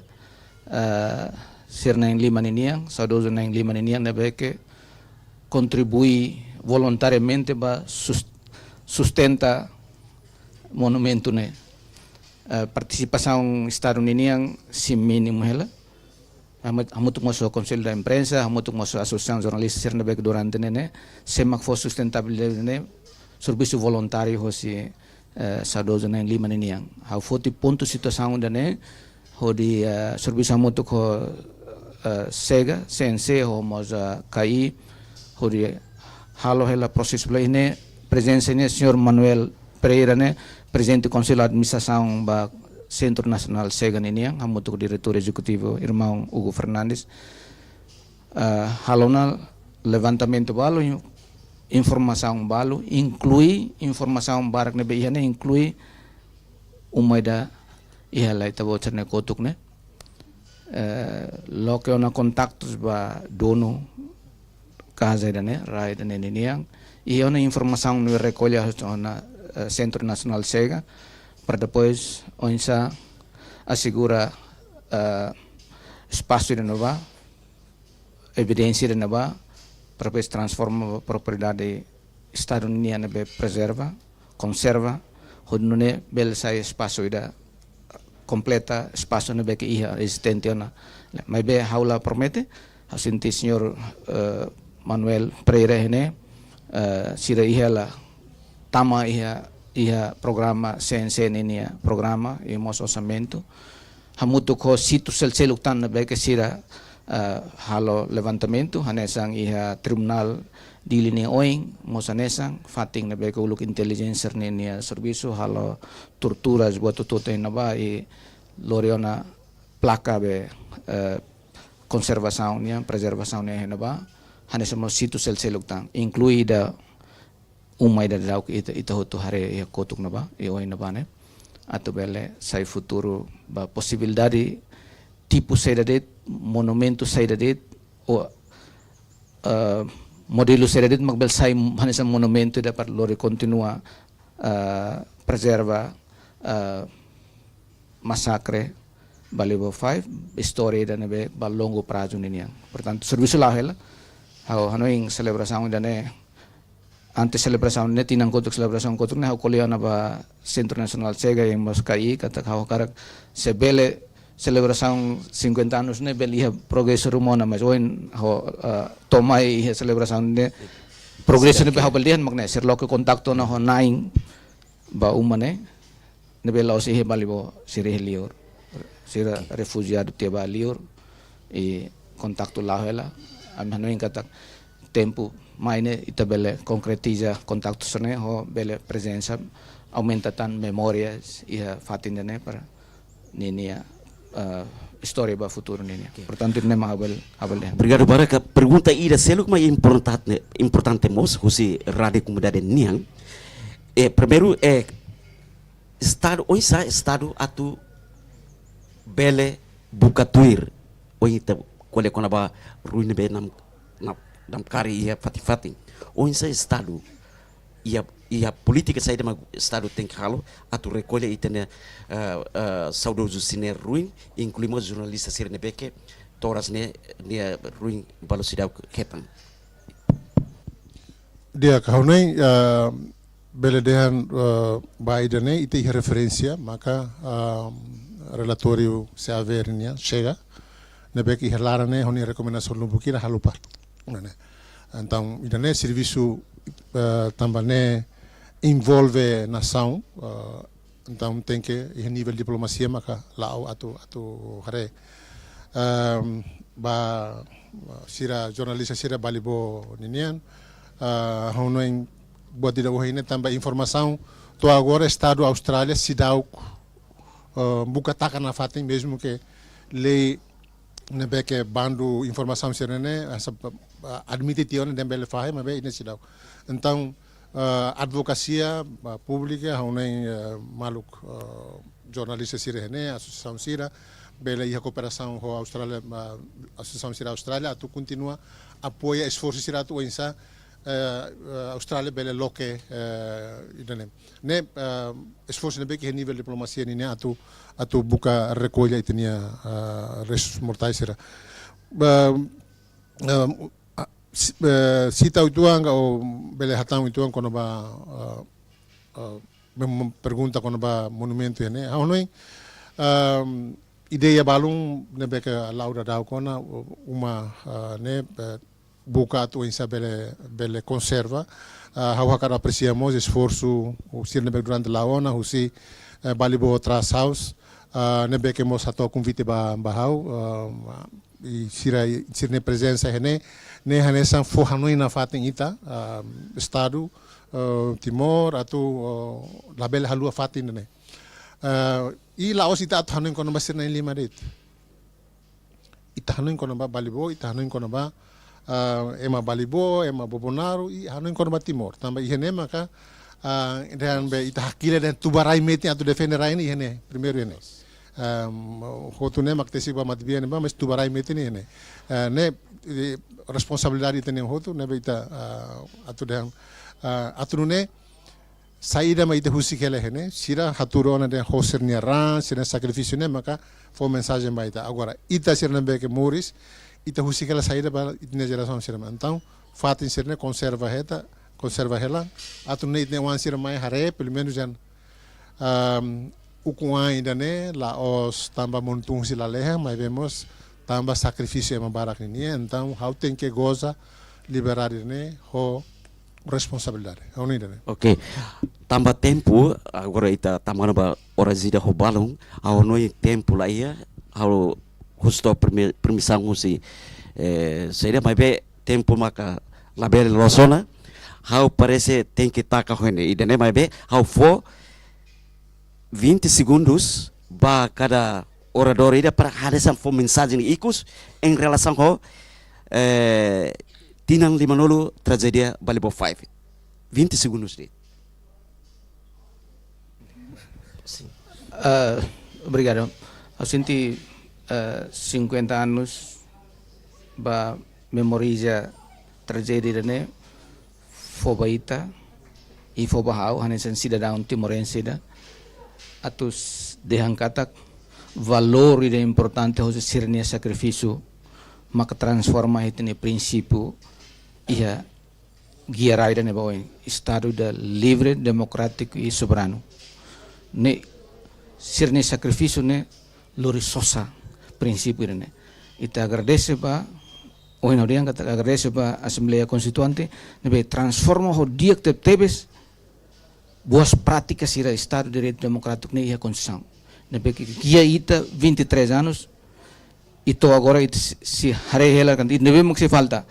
eh, sira na'in-lima ninian, saudozu na'in-lima ninian, ne'ebé ke kontribui voluntariamente ba sus-, sustenta monumentu ne'e. Eh, partisipasaun Estadu ninian sei mínimu hela. Hamu-, hamutuk mós ho Konsellu da Imprensa, hamutuk mós ho Asosiasaun Jornalista sira ne'ebé ke durante ne'e ne'e, sé mak fó sustentabilidade ne'e, servisu voluntáriu hosi, eh, saudozu na'in-lima ninian. Ha'u foti pontu situasaun ida-ne'e, hodi, eh, servisu hamutuk ho, eh, SEGA, C N C, ho mós, eh, K I, hodi halo hela prosesu ba iha ne'e, prezensa ne'e señór Manuel Pereira ne'e, Prezidente Konsellu Administrasaun ba Sentru Nasionál SEGA ninian, hamutuk ho Diretór Ezekutivu, irmaun Hugo Fernandes. Eh, halo ona levantamentu balu, in-, informasaun balu, inklui informasaun barak ne'ebé iha ne'e, inklui uma ida iha hela ita-boot sira-nia kotuk ne'e. Eh, loke ona kontaktus ba donu kaza ida-ne'e, rai ida-ne'e ninian. I ona informasaun ne'ebé rekolla ona, eh, Sentru Nasionál SEGA, para depois oinsá asegura, eh, espasu ida-ne'ebá, evidénsia ida-ne'ebá, para depois transforma ba propriedade Estadu nian ne'ebé prezerva, konserva, hodi nune'e bele sai espasu ida, kompleta espasu ne'ebé ke iha ezistente ona. Maibé ha'u la promete, ha'u sente señór, eh, Manuel Pereira ne'e, eh, sira iha hela tama iha, iha programa C N C ninia programa, i mós orsamentu. Hamutuk ho sítiu sel-seluk tan ne'ebé ke sira, eh, halo levantamentu, hanesan iha Tribunál Dili nia oin, mós hanesan, fatin ne'ebé ke uluk intelijénsia ninia servisu, halo torturas buat hotu-hotu iha ne'ebá, i lori ona plaka be, eh, konservasaun nian, prezervasaun nian iha ne'ebá, hanesan mós sítiu sel-seluk tan, inklui ida uma ida daudaun ita, ita hotu haree iha kotuk ne'ebá, iha oin ne'ebá ne'e. Atu bele sai futuru ba posibilidade tipu saida de'it, monumentu saida de'it, ou, eh, modelu saida de'it mak bele sai hanesan monumentu ida para lori kontinua, eh, prezerva, eh, masakre Balibo Five, istória ida ne'ebé ba longu prazu ninian. Portantu, servisu la'o hela, ha'u hanoin selebrasaun ida-ne'e, antes selebrasaun ne'e, tinan kotuk selebrasaun kotuk ne'e, ha'u ko'alia ona ba Sentru Nasionál SEGA i mós K I, katak ha'u hakarak se bele selebrasaun cinquenta anos ne'e bele iha progresu ruma ona, mas ohin ha'u, eh, to'o mai iha selebrasaun ne'e, progresu ne'ebé ha'u bele dehan mak ne'e, sira loke kontaktu ona ho na'in ba uma ne'e, ne'ebé la'ós iha Balibo, sira iha liur. Sira refujiadu tiha ba liur, i kontaktu la'o hela, ami hanoin katak tempu mai ne'e ita bele konkretiza kontaktu sira-ne'e, hodi bele prezensa, aumenta tan memórias iha fatin ida-ne'e para ninia, eh, istória ba futuru ninia. Oke. Portantu, ne'e mak ha'u bele, ha'u bele dehan. Obrigadu barak. Pergunta ida seluk mak importante, importante mós, husi rádiu komunidade nian. Eh, primeiru, eh, Estadu, oinsá Estadu atu bele buka tuir, oinsá ita ko'alia kona-ba ruin ne'ebé nam, nam, namkari iha fatin-fatin. Oinsá Estadu, iha, iha polítika saida mak Estadu tenke halo atu rekolla ita-nia, eh, eh, saudozu sira-nia ruin, inklui mós jornalista sira ne'ebé ke toras ne'e, nia ruin balu seidauk hetan. Di'ak, ha'u hanoin, eh, bele dehan, eh, ba ida-ne'e, ita iha referénsia, maka, eh, relatóriu C A V R nian, SEGA, ne'ebé ke iha laran ne'e, ho nia rekomendasaun lubuk hira haluha. Ne'e. Entaun, ida-ne'e servisu, eh, tanba ne'e envolve nasaun, eh, entaun tenke iha nivel diplomasia maka la'o atu, atu haree. Ehm, ba sira jornalista sira Balibo ninian, eh, ha'u hanoin buat ida ohin ne'e tanba informasaun to'o agora Estadu Austrália seidauk, eh, buka taka nafatin mezmu ke lei ne'ebé ke bandu informasaun sira-ne'e, asa, eh, admite tiha ona dehan bele fahe, maibé ida-ne'e seidauk. Entaun, eh, advokasia, eh, públika, ha'u hanoin, eh, maluk, eh, jornalista sira iha ne'e, asosiasaun sira, bele iha kooperasaun ho Austrália, ah, asosiasaun sira Austrália, atu kontinua apoia esforsu sira atu oinsá, eh, eh, Austrália bele loke, eh, ida-ne'e. Ne'e, eh, esforsu ne'ebé ke nivel diplomasia nian atu, atu buka rekolla ita-nia, ah, restus mortais sira. Ba, eh, ah, si-, eh, sita uitoan ka ou bele hatán uitoan kona-ba, ah, ah, mem-, pergunta kona-ba monumentu iha ne'e. Ha'u hanoin, ehm, ideia balun ne'ebé ke la'o daudaun ona, uma, ah, ne'e, eh, buka atu oinsá bele, bele konserva. Ah, ha'u hakarak apresia mós esforsu sira ne'ebé durante la'o ona, husi, eh, Balibo Trust House, ah, ne'ebé ke mós hato'o konvite ba, ba ha'u, ah, i sira, sira-nia prezensa iha ne'e, ne'e hanesan fó hanoin nafatin ita, ah, Estadu, ah, Timor, atu, ah, labele haluha fatin ne'e. Ah, i la'ós ita atu hanoin kona-ba sira-nia liman de'it. Ita hanoin kona-ba Balibo, ita hanoin kona-ba, ah, ema Balibo, ema Bobonaro, i hanoin kona-ba Timor. Tanba iha ne'e maka, ah, dehan be ita hakilar dehan tuba rai metin atu defende rai ne'e iha ne'e, primeiru iha ne'e. Ehm, hotu ne'e mak tesi ba matebian ne'ebá, mas tuba rai metin iha ne'e. Eh, ne'e, eh, responsabilidade ita-nian hotu, ne'ebé ita, ah, atu dehan, ah, atu nune'e, saida mak ita husik hela iha ne'e, sira hatudu ona dehan ho sira-nia ran, sira-nia sakrifísiu ne'e, maka fó mensajen ba ita. Agora, ita sira ne'ebé ke moris, ita husik hela saida ba ita-nia jerasaun sira mai. Entaun, fatin sira-ne'e konserva hela, konserva hela, atu nune'e ita-nia oan sira mai haree, pelumenus jan, ahm, ukun-an ida-ne'e, la'ós tanba montun husi lalehan, maibé mós tanba sakrifísiu ema barak ninian, entaun ha'u tenke goza liberdade ne'e ho responsabilidade. Ha'u hanoin ida-ne'e. Oke. Tanba tempu, agora ita tama ona ba oras ida ho balun, ha'u hanoin tempu la iha, ha'u husu permi-, permisaun husi, eh, saida, maibé tempu maka labele loos ona, ha'u parese tenke taka ho ne'e, ida-ne'e maibé, ha'u fó vinte segundus ba kada oradór ida para hanesan fó mensajen ikus em relasaun ho, eh, tinan limanulu trajédia Balibo five. Vinte segundus de'it. Sin. Ah, obrigadu. Ha'u sente, ah, cinquenta anos ba memoriza trajédia ida-ne'e, fó ba ita, i fó ba ha'u, hanesan sidadaun timorense ida, atu s-, dehan katak, valór ida importante hosi sira-nia sakrifísiu, maka transforma ita-nia prinsípiu, iha gia rai ida-ne'e ba oin, Estadu ida livre, demokrátiku i soberanu. Ne'e, sira-nia sakrifísiu ne'e lori sosa prinsípiu ida-ne'e. Ita agradese ba, ohin ha'u dehan katak agradese ba Asembleia Konstituinte, ne'ebé transforma ho di'ak tebetebes buas prátika sira Estadu Direitu Demokrátiku ne'e iha Konstituisaun. Ne'ebé ke gia ita vinte e três anos, i to'o agora ita sei, sei haree hela katak, ne'ebé mak sei falta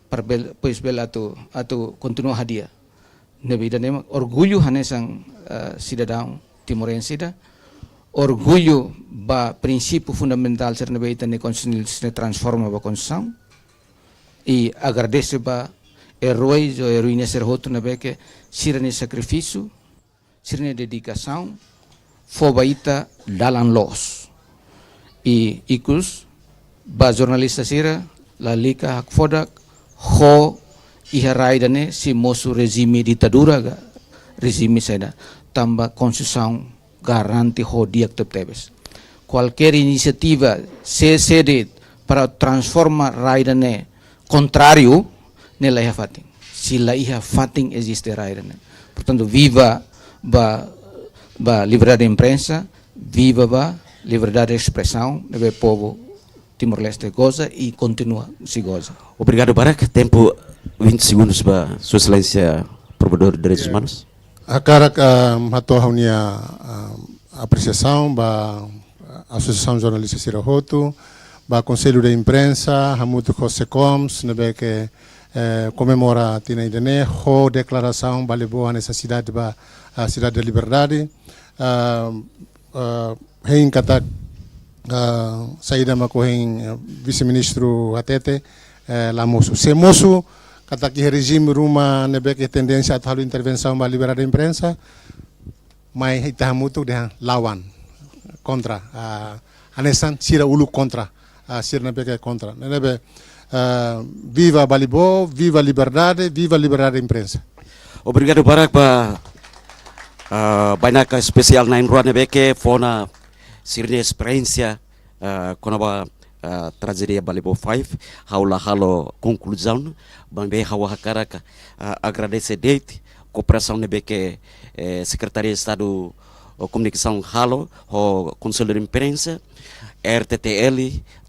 para bel-, pois bele atu, atu kontinua hadi'a. Ne'ebé ida-ne'e mak orgullu hanesan, eh, sidadaun timorense ida, orgullu ba prinsípiu fundamentál sira ne'ebé ita-nia Konstituisaun ne'e transforma ba Konstituisaun, i agradese ba eróis ou eroína sira hotu ne'ebé ke sira-nia sakrifísiu, sira-nia dedikasaun, fó ba ita dalan loos. I ikus, ba jornalista sira, lalika hakfodak, ho iha rai ida-ne'e sei mosu rejime ditadura ka rejime saida, tanba Konstituisaun garante ho di'ak tebetebes. Kualkér inisiativa sé-sé de'it para transforma rai ida-ne'e kontráriu, ne'e la iha fatin. Sei la iha fatin eziste rai ida-ne'e. Portantu, viva ba, ba liberdade de imprensa, viva ba liberdade de espresaun, ne'ebé povu Timor-Leste goza i kontinua sei goza. Obrigadu barak, tempu vinte segundus ba Sua Exelénsia Provedór Direitus Umanus. Hakarak, ah, hato'o ha'u-nia, ah, apresiasaun ba, ah, Asosiasaun Jornalista sira hotu, ba Konsellu de Imprensa, hamutuk ho SECOMS, ne'ebé ke, eh, komemora tinan ida-ne'e, ho deklarasaun Balibo hanesan sidade ba, ah, sidade da liberdade. Ah, ah, hein katak, ah, saida mak ohin, eh, Vise-Ministru hatete, eh, la mosu. Se mosu, katak iha rejime ruma ne'ebé ke tendénsia atu halo intervensaun ba liberdade de imprensa, mai ita hamutuk dehan lawan, kontra, ah, hanesan sira uluk kontra, ah, sira ne'ebé ke kontra. Ne'ebé, ah, viva Balibo, viva liberdade, viva liberdade imprensa. Obrigadu barak ba, ah, bainaka espesiál na'in-rua ne'ebé ke fó ona sira-nia esperiénsia, ah, kona-ba, ah, trajédia Balibo five, ha'u la halo konkluzaun, maibé ha'u hakarak, ah, agradese de'it kooperasaun ne'ebé ke, eh, Sekretaria Estadu, oh, Komunikasaun halo ho Konsellu de Imprensa, R T T L,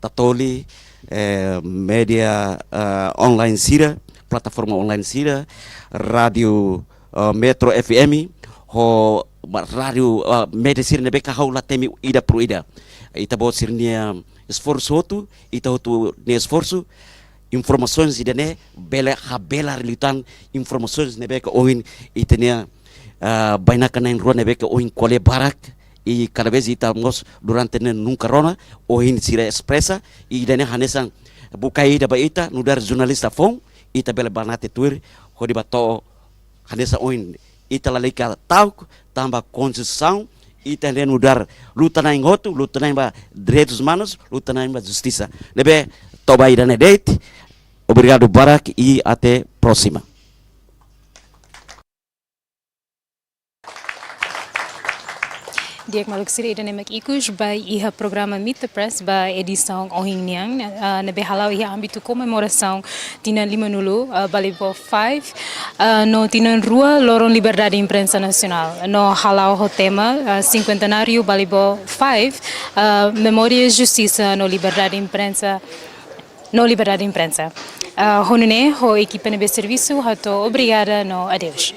Tatoli, eh, média, ah, online sira, plataforma online sira, rádiu, ah, Metro F M, ho ma-, rádiu, ah, média sira ne'ebé ke ha'u la temi ida por ida. Ita-boot sira-nia esforsu hotu, ita hotu nia esforsu, informasaun ida-ne'e bele habelar liután informasaun ne'ebé ke ohin ita-nia, ah, bainaka na'in-rua ne'ebé ke ohin ko'alia barak, i kada vez ita mós durante ne'e nunka rona, ohin sira espresa, i ida-ne'e hanesan bukae ida ba ita, nu'udar jornalista foun, ita bele banati tuir, hodi bá to'o hanesan ohin ita lalika ta'uk, tanba Konstituisaun, ita ne'e nu'udar luta-na'in hotu, luta-na'in ba direitus umanus, luta-na'in ba justisa. Ne'ebé to'o ba ida-ne'e de'it, obrigadu barak i até próxima. Di'ak maluk sira, ida-ne'e mak ikus ba iha programa Meet the Press ba edisaun ohin nian, ah, ne'ebé hala'o iha ámbitu komemorasaun tinan limanulu, ah, Balibo five, ah, no tinan rua loron liberdade imprensa nasionál. No hala'o ho tema, ah, cinquentenário Balibo five, ah, memória, justisa no liberdade imprensa, no liberdade imprensa. Ah, ho nune'e, ho ekipa ne'ebé servisu, hato'o obrigada no adeus.